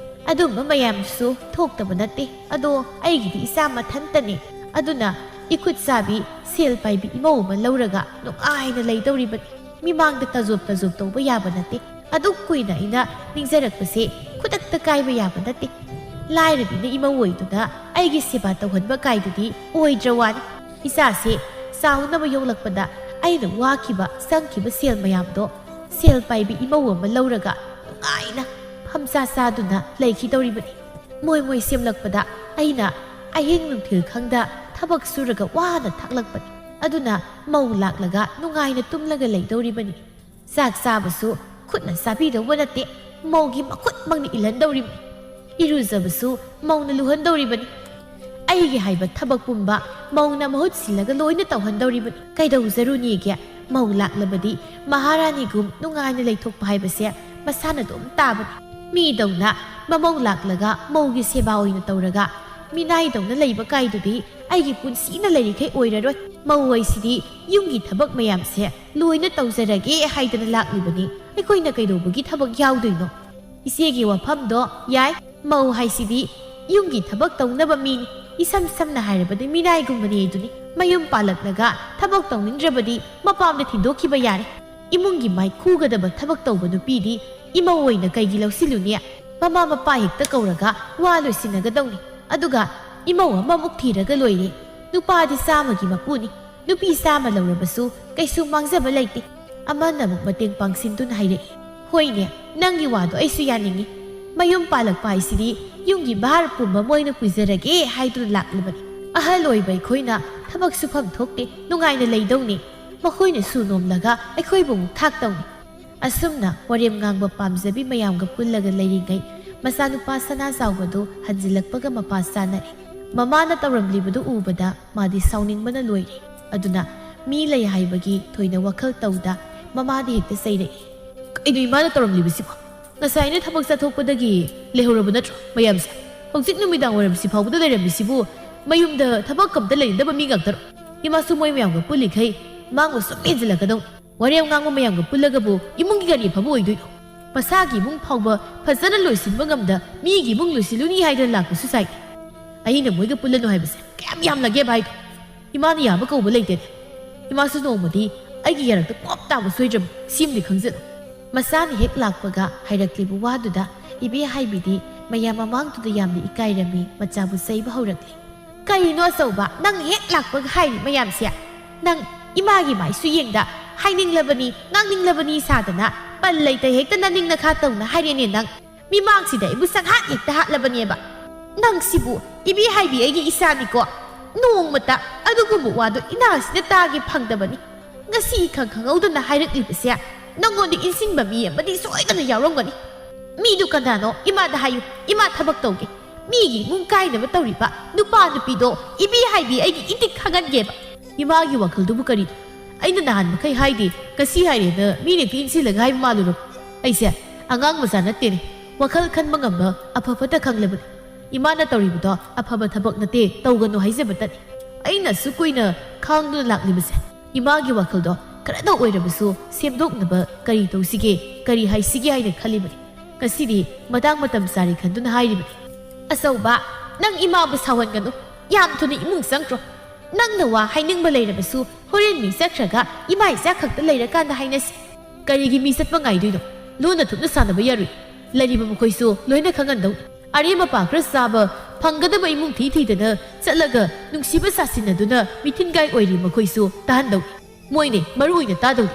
ꯑꯗꯨꯝꯕ ꯃꯌꯥꯝꯁꯨ ꯊꯣꯛꯇꯕ ꯅꯠꯇꯦ꯫ ꯑꯗꯣ ꯑꯩꯒꯤꯗꯤ ꯏꯆꯥ ꯃꯊꯟꯇꯅꯦ꯫ ꯑꯗꯨꯅ ꯏꯈꯨꯠ ꯆꯥꯕꯤ ꯁꯦꯜ ꯄꯥꯏꯕꯤ ꯏꯃꯧ ꯑꯃ ꯂꯧꯔꯒ ꯅꯨꯡꯉꯥꯏꯅ ꯂꯩꯗꯧꯔꯤꯕꯅꯤ꯫ ꯃꯤꯃꯥꯡꯗ ꯇꯖꯣꯞ ꯇꯖꯣꯞ ꯇꯧꯕ ꯌꯥꯕ ꯅꯠꯇꯦ꯫ ꯑꯗꯨꯛ ꯀꯨꯏꯅ ꯑꯩꯅ ꯅꯤꯡꯖꯔꯛꯄꯁꯦ ꯈꯨꯗꯛꯇ ꯀꯥꯏꯕ ꯌꯥꯕ ꯅꯠꯇꯦ꯫ ꯂꯥꯏꯔꯕꯤꯅ ꯏꯃꯧ ꯑꯣꯏꯗꯨꯅ ꯑꯩꯒꯤ ꯁꯦꯕꯥ ꯇꯧꯍꯟꯕ ꯀꯥꯏꯗꯨꯗꯤ ꯑꯣꯏꯗ꯭ꯔ ꯋꯥꯅꯤ꯫ ꯏꯆꯥꯁꯦ ꯆꯥꯎꯅꯕ ꯌꯣꯛꯂꯛꯄꯗ ꯑꯩꯅ ꯋꯥꯈꯤꯕ, ꯆꯪꯈꯤꯕ ꯁꯦꯜ ꯃꯌꯥꯝꯗꯣ ꯁꯦꯜ ꯄꯥꯏꯕꯤ ꯏꯃꯧ ꯑꯃ ꯂꯧꯔꯒ ꯅꯨꯡꯉꯥꯏꯅ ꯐꯝꯆꯥ ꯆꯥꯗꯨꯅ ꯂꯩꯈꯤꯗꯧꯔꯤꯕꯅꯤ꯫ ꯃꯣꯏ ꯃꯣꯏ ꯁꯦꯝꯂꯛꯄꯗ ꯑꯩꯅ ꯑꯍꯤꯡ ꯅꯨꯡꯊꯤꯜ ꯈꯪꯗ ꯊꯕꯛ ꯁꯨꯔꯒ ꯋꯥꯅ ꯊꯥꯛꯂꯛꯄꯅꯤ꯫ ꯑꯗꯨꯅ ꯃꯧ ꯂꯥꯛꯂꯒ ꯅꯨꯡꯉꯥꯏꯅ ꯇꯨꯝꯂꯒ ꯂꯩꯗꯧꯔꯤꯕꯅꯤ꯫ ꯆꯥꯛ ꯆꯥꯕꯁꯨ ꯈꯨꯠꯅ ꯆꯥꯕꯤꯗꯧꯕ ꯅꯠꯇꯦ, ꯃꯧꯒꯤ ꯃꯈꯨꯠꯃꯛꯅ ꯏꯜꯍꯟꯗꯧꯔꯤꯕꯅꯤ꯫ ꯏꯔꯨꯖꯕꯁꯨ ꯃꯧꯅ ꯂꯨꯍꯟꯗꯧꯔꯤꯕꯅꯤ꯫ ꯑꯩꯒꯤ ꯍꯥꯏꯕ ꯊꯕꯛ ꯄꯨꯝꯕ ꯃꯧꯅ ꯃꯍꯨꯠ ꯁꯤꯜꯂꯒ ꯂꯣꯏꯅ ꯇꯧꯍꯟꯗꯧꯔꯤꯕꯅꯤ꯫ ꯀꯩꯗꯧꯖꯔꯨꯅꯤꯒꯦ? ꯃꯧ ꯂꯥꯛꯂꯕꯗꯤ ꯃꯍꯥꯔꯥꯅꯤꯒꯨꯝ ꯅꯨꯡꯉꯥꯏꯅ ꯂꯩꯊꯣꯛꯄ ꯍꯥꯏꯕꯁꯦ ꯃꯁꯥꯅ ꯑꯗꯨꯝ ꯇꯥꯕꯅꯤ꯫ ꯃꯤꯗꯧꯅ ꯃꯃꯧ ꯂꯥꯛꯂꯒ ꯃꯧꯒꯤ ꯁꯦꯕꯥ ꯑꯣꯏꯅ ꯇꯧꯔꯒ ꯃꯤꯅꯥꯏꯗꯧꯅ ꯂꯩꯕ ꯀꯥꯏꯗꯨꯗꯤ ꯑꯩꯒꯤ ꯄꯨꯟꯁꯤꯅ ꯂꯩꯔꯤꯈꯩ ꯑꯣꯏꯔꯔꯣꯏ꯫ ꯃꯧ ꯍꯥꯏꯁꯤꯗꯤ ꯌꯨꯝꯒꯤ ꯊꯕꯛ ꯃꯌꯥꯝꯁꯦ ꯂꯣꯏꯅ ꯇꯧꯖꯔꯒꯦ ꯍꯥꯏꯗꯅ ꯂꯥꯛꯂꯤꯕꯅꯤ꯫ ꯑꯩꯈꯣꯏꯅ ꯀꯩꯗꯧꯕꯒꯤ ꯊꯕꯛ ꯌꯥꯎꯗꯣꯏꯅꯣ? ꯏꯆꯦꯒꯤ ꯋꯥꯐꯝꯗꯣ ꯌꯥꯏ꯫ ꯃꯧ ꯍꯥꯏꯁꯤꯗꯤ ꯌꯨꯝꯒꯤ ꯊꯕꯛ ꯇꯧꯅꯕ ꯃꯤꯅꯤ꯫ ꯏꯁꯝ ꯁꯝꯅ ꯍꯥꯏꯔꯕꯗꯤ ꯃꯤꯅꯥꯏꯒꯨꯝꯕꯅꯤ ꯑꯗꯨꯅꯤ꯫ ꯃꯌꯨꯝ ꯄꯥꯜꯂꯛꯂꯒ ꯊꯕꯛ ꯇꯧꯅꯤꯡꯗ꯭ꯔꯕꯗꯤ ꯃꯄꯥꯝꯗ ꯊꯤꯟꯗꯣꯛꯈꯤꯕ ꯌꯥꯔꯦ꯫ ꯏꯃꯨꯡꯒꯤ ꯃꯥꯏꯈꯨꯒꯗꯕ ꯊꯕꯛ ꯇꯧꯕ ꯅꯨꯄꯤꯗꯤ ꯏꯃꯧ ꯑꯣꯏꯅ ꯀꯩꯒꯤ ꯂꯧꯁꯤꯜꯂꯨꯅꯤ? ꯃꯃꯥ ꯃꯄꯥ ꯍꯦꯛꯇ ꯀꯧꯔꯒ ꯋꯥ ꯂꯣꯏꯁꯤꯟꯅꯒꯗꯧꯅꯤ꯫ ꯑꯗꯨꯒ ꯏꯃꯧ ꯑꯃꯃꯨꯛ ꯊꯤꯔꯒ ꯂꯣꯏꯔꯦ꯫ ꯅꯨꯄꯥꯗꯤ ꯆꯥꯝꯃꯒꯤ ꯃꯄꯨꯅꯤ꯫ ꯅꯨꯄꯤ ꯆꯥꯝꯃ ꯂꯧꯔꯕꯁꯨ ꯀꯩꯁꯨ ꯃꯥꯡꯖꯕ ꯂꯩꯇꯦ꯫ ꯑꯃꯅ ꯑꯃꯨꯛ ꯃꯇꯦꯡ ꯄꯥꯡꯁꯤꯟꯗꯨꯅ ꯍꯥꯏꯔꯛꯏ꯫ ꯍꯣꯏꯅꯦ, ꯅꯪꯒꯤ ꯋꯥꯗꯣ ꯑꯩꯁꯨ ꯌꯥꯅꯤꯡꯉꯤ꯫ ꯃꯌꯨꯝ ꯄꯥꯜꯂꯛꯄ ꯍꯥꯏꯁꯤꯗꯤ ꯌꯨꯝꯒꯤ ꯚꯥꯔ ꯄꯨꯝꯕ ꯃꯣꯏꯅ ꯄꯨꯖꯔꯒꯦ ꯍꯥꯏꯗꯨꯅ ꯂꯥꯛꯂꯤꯕꯅꯤ꯫ ꯑꯍꯜ ꯑꯣꯏꯕ ꯑꯩꯈꯣꯏꯅ ꯊꯕꯛ ꯁꯨꯐꯝ ꯊꯣꯛꯇꯦ, ꯅꯨꯡꯉꯥꯏꯅ ꯂꯩꯗꯧꯅꯤ꯫ ꯃꯈꯣꯏꯅ ꯁꯨ ꯅꯣꯝꯂꯒ ꯑꯩꯈꯣꯏꯕꯨ ꯑꯃꯨꯛ ꯊꯥꯛꯇꯧꯅꯤ꯫ ꯑꯁꯨꯝꯅ ꯋꯥꯔꯦꯝ ꯉꯥꯡꯕ ꯄꯥꯝꯖꯕꯤ ꯃꯌꯥꯝꯒ ꯄꯨꯜꯂꯒ ꯂꯩꯔꯤꯉꯩ, ꯃꯆꯥꯅꯨꯄꯥ ꯁꯅꯥ ꯆꯥꯎꯕꯗꯨ ꯍꯟꯖꯤꯜꯂꯛꯄꯒ ꯃꯄꯥ ꯆꯥꯅꯔꯦ꯫ ꯃꯃꯥꯅ ꯇꯧꯔꯝꯂꯤꯕꯗꯨ ꯎꯕꯗ ꯃꯥꯗꯤ ꯁꯥꯎꯅꯤꯡꯕꯅ ꯂꯣꯏꯔꯦ꯫ ꯑꯗꯨꯅ ꯃꯤ ꯂꯩ ꯍꯥꯏꯕꯒꯤ ꯊꯣꯏꯅ ꯋꯥꯈꯜ ꯇꯧꯗ ꯃꯃꯥꯗꯤ ꯍꯦꯛꯇ ꯆꯩꯔꯛꯏ꯫ "ꯀꯩꯅꯣ ꯏꯃꯥꯅ ꯇꯧꯔꯝꯂꯤꯕꯁꯤꯕꯣ? ꯉꯁꯥꯏ ꯑꯩꯅ ꯊꯕꯛ ꯆꯠꯊꯣꯛꯄꯗꯒꯤ ꯂꯩꯍꯧꯔꯕ ꯅꯠꯇ꯭ꯔꯣ ꯃꯌꯥꯝꯁꯦ? ꯍꯧꯖꯤꯛ ꯅꯨꯃꯤꯗꯥꯡ ꯋꯥꯏꯔꯝꯁꯤ ꯐꯥꯎꯕꯗ ꯂꯩꯔꯝꯃꯤꯁꯤꯕꯨ ꯃꯌꯨꯝꯗ ꯊꯕꯛ ꯑꯝꯇ ꯂꯩꯅꯗꯕ ꯃꯤ ꯉꯥꯛꯇꯔꯣ? ꯏꯃꯥꯁꯨ ꯃꯣꯏ ꯃꯌꯥꯝꯒ ꯄꯨꯜꯂꯤꯈꯩ ꯃꯥꯡꯕ ꯁꯨꯝ ꯍꯦꯟꯖꯤꯜꯂꯛꯀꯗꯧꯅꯤ꯫ ꯋꯥꯔꯦꯝ ꯉꯥꯡꯕ ꯃꯌꯥꯝꯒ ꯄꯨꯜꯂꯒꯕꯨ ꯏꯃꯨꯡꯒꯤ ꯀꯔꯤ ꯑꯐꯕ ꯑꯣꯏꯗꯣꯏꯅꯣ? ꯃꯁꯥꯒꯤ ꯏꯃꯨꯡ ꯐꯥꯎꯕ ꯐꯖꯅ ꯂꯣꯏꯁꯤꯟꯕ ꯉꯝꯗ ꯃꯤꯒꯤ ꯏꯃꯨꯡ ꯂꯣꯏꯁꯤꯜꯂꯨꯅꯤ ꯍꯥꯏꯗꯅ ꯂꯥꯛꯄꯁꯨ ꯁꯥꯏ꯫ ꯑꯩꯅ ꯃꯣꯏꯒ ꯄꯨꯜꯂꯅꯨ ꯍꯥꯏꯕꯁꯦ ꯀꯌꯥꯝ ꯌꯥꯝꯂꯒꯦꯕ ꯍꯥꯏꯗꯣ? ꯏꯃꯥꯅ ꯌꯥꯕ ꯀꯧꯕ ꯂꯩꯇꯦꯅꯦ꯫ ꯏꯃꯥꯁꯨ ꯅꯣꯡꯃꯗꯤ ꯑꯩꯒꯤ ꯌꯥꯔꯛꯇ ꯄꯣꯞ ꯇꯥꯕ ꯁꯣꯏꯗ꯭ꯔꯕꯅꯤ, ꯁꯤꯝꯗꯤ ꯈꯪꯖꯜꯂꯨ꯫" ꯃꯆꯥꯅ ꯍꯦꯛ ꯂꯥꯛꯄꯒ ꯍꯥꯏꯔꯛꯂꯤꯕ ꯋꯥꯗꯨꯗ ꯏꯕꯦ ꯍꯥꯏꯕꯤꯗꯤ ꯃꯌꯥꯝ ꯃꯃꯥꯡꯗꯨꯗ ꯌꯥꯝꯅ ꯏꯀꯥꯏꯔꯝꯃꯤ, ꯃꯆꯥꯕꯨ ꯆꯩꯕ ꯍꯧꯔꯛꯂꯤ꯫ "ꯀꯔꯤꯅꯣ ꯑꯆꯧꯕ, ꯅꯪ ꯍꯦꯛ ꯂꯥꯛꯄꯒ ꯍꯥꯏꯔꯤ ꯃꯌꯥꯝꯁꯦ? ꯅꯪ ꯏꯃꯥꯒꯤ ꯃꯥꯏꯁꯨ ꯌꯦꯡꯗ ꯍꯥꯏꯅꯤꯡꯂꯕꯅꯤ, ꯉꯥꯡꯅꯤꯡꯂꯕꯅꯤ ꯁꯥꯗꯅ ꯄꯜ ꯂꯩꯇ ꯍꯦꯛꯇ ꯅꯅꯤꯡ ꯅꯈꯥ ꯇꯧꯅ ꯍꯥꯏꯔꯦꯅꯦ ꯅꯪ꯫ ꯃꯤꯃꯥꯡꯁꯤꯗ ꯑꯩꯕꯨ ꯁꯪꯍꯥꯠ ꯍꯦꯛꯇ ꯍꯥꯠꯂꯕꯅꯦꯕ꯫ ꯅꯪꯁꯤꯕꯨ ꯏꯕꯦ ꯍꯥꯏꯕꯤ ꯑꯩꯒꯤ ꯏꯆꯥꯅꯤꯀꯣ꯫ ꯅꯣꯡꯃꯇ ꯑꯗꯨꯒꯨꯝꯕ ꯋꯥꯗꯣ ꯏꯅꯥꯁꯤꯗ ꯇꯥꯒꯦ ꯐꯪꯗꯕꯅꯤ꯫ ꯉꯁꯤ ꯏꯈꯪ ꯈꯪꯍꯧꯗꯅ ꯍꯥꯏꯔꯛꯂꯤꯕꯁꯦ ꯅꯪꯉꯣꯟꯗ ꯏꯟꯁꯤꯟꯕ ꯃꯤ ꯑꯃꯗꯤ ꯁꯣꯏꯗꯅ ꯌꯥꯎꯔꯝꯒꯅꯤ꯫ ꯃꯤꯗꯨ ꯀꯅꯥꯅꯣ? ꯏꯃꯥꯗ ꯍꯥꯏꯌꯨ, ꯏꯃꯥ ꯊꯕꯛ ꯇꯧꯒꯦ꯫ ꯃꯤꯒꯤ ꯏꯃꯨꯡ ꯀꯥꯏꯅꯕ ꯇꯧꯔꯤꯕ ꯅꯨꯄꯥ ꯅꯨꯄꯤꯗꯣ ꯏꯕꯦ ꯍꯥꯏꯕꯤ ꯑꯩꯒꯤ ꯏꯇꯤꯛ ꯈꯪꯍꯟꯒꯦꯕ꯫" ꯏꯃꯥꯒꯤ ꯋꯥꯈꯜꯗꯨꯕꯨ ꯀꯔꯤꯅꯣ? ꯑꯩꯅ ꯅꯍꯥꯟ ꯃꯈꯩ ꯍꯥꯏꯗꯦ, ꯉꯁꯤ ꯍꯥꯏꯔꯦꯅ ꯃꯤꯅ ꯍꯦꯛꯇ ꯏꯟꯁꯤꯜꯂꯒ ꯍꯥꯏꯕ ꯃꯥꯜꯂꯨꯔꯕ? ꯑꯩꯁꯦ ꯑꯉꯥꯡ ꯃꯆꯥ ꯅꯠꯇꯦꯅꯦ, ꯋꯥꯈꯜ ꯈꯟꯕ ꯉꯝꯕ ꯑꯐ ꯐꯠꯇ ꯈꯪꯂꯕꯅꯤ꯫ ꯏꯃꯥꯅ ꯇꯧꯔꯤꯕꯗꯣ ꯑꯐꯕ ꯊꯕꯛ ꯅꯠꯇꯦ, ꯇꯧꯒꯅꯨ ꯍꯥꯏꯖꯕꯇꯅꯤ꯫ ꯑꯩꯅ ꯑꯁꯨꯛ ꯀꯨꯏꯅ ꯈꯥꯡꯗꯨꯅ ꯂꯥꯛꯂꯤꯕꯁꯦ, ꯏꯃꯥꯒꯤ ꯋꯥꯈꯜꯗꯣ ꯈꯔꯗ ꯑꯣꯏꯔꯕꯁꯨ ꯁꯦꯝꯗꯣꯛꯅꯕ ꯀꯔꯤ ꯇꯧꯁꯤꯒꯦ, ꯀꯔꯤ ꯍꯥꯏꯁꯤꯒꯦ ꯍꯥꯏꯅ ꯈꯜꯂꯤꯕꯅꯤ꯫ ꯉꯁꯤꯗꯤ ꯃꯇꯥꯡ ꯃꯇꯝ ꯆꯥꯔꯦ ꯈꯟꯗꯨꯅ ꯍꯥꯏꯔꯤꯕꯅꯤ꯫ "ꯑꯆꯧꯕ, ꯅꯪ ꯏꯃꯥꯕꯨ ꯁꯥꯎꯍꯟꯒꯅꯨ꯫ ꯌꯥꯝ ꯊꯨꯅ ꯏꯃꯨꯡ ꯆꯪꯈ꯭ꯔꯣ꯫ ꯅꯪꯅ ꯋꯥ ꯍꯥꯏꯅꯤꯡꯕ ꯂꯩꯔꯕꯁꯨ ꯍꯣꯔꯦꯟ ꯃꯤ ꯆꯠꯈ꯭ꯔꯒ ꯏꯃꯥ ꯏꯆꯥ ꯈꯛꯇ ꯂꯩꯔꯀꯥꯟꯗ ꯍꯥꯏꯅꯁꯤ꯫" "ꯀꯔꯤꯒꯤ ꯃꯤ ꯆꯠꯄ ꯉꯥꯏꯗꯣꯏꯅꯣ? ꯂꯣꯟꯅ ꯊꯨꯞꯅ ꯁꯥꯟꯅꯕ ꯌꯥꯔꯣꯏ꯫ ꯂꯩꯔꯤꯕ ꯃꯈꯣꯏꯁꯨ ꯂꯣꯏꯅ ꯈꯪꯍꯟꯗꯧꯅꯤ꯫ ꯑꯔꯦꯝ ꯑꯄꯥ ꯈꯔ ꯆꯥꯕ ꯐꯪꯒꯗꯕ ꯏꯃꯨꯡ ꯊꯤ ꯊꯤꯗꯅ ꯆꯠꯂꯒ ꯅꯨꯡꯁꯤꯕ ꯁꯥꯁꯤꯟꯅꯗꯨꯅ ꯃꯤꯊꯤꯟꯒꯥꯏ ꯑꯣꯏꯔꯤ ꯃꯈꯣꯏꯁꯨ ꯇꯥꯍꯟꯗꯧꯅꯤ꯫ ꯃꯣꯏꯅꯦ ꯃꯔꯨ ꯑꯣꯏꯅ ꯇꯥꯗꯧꯅꯤ꯫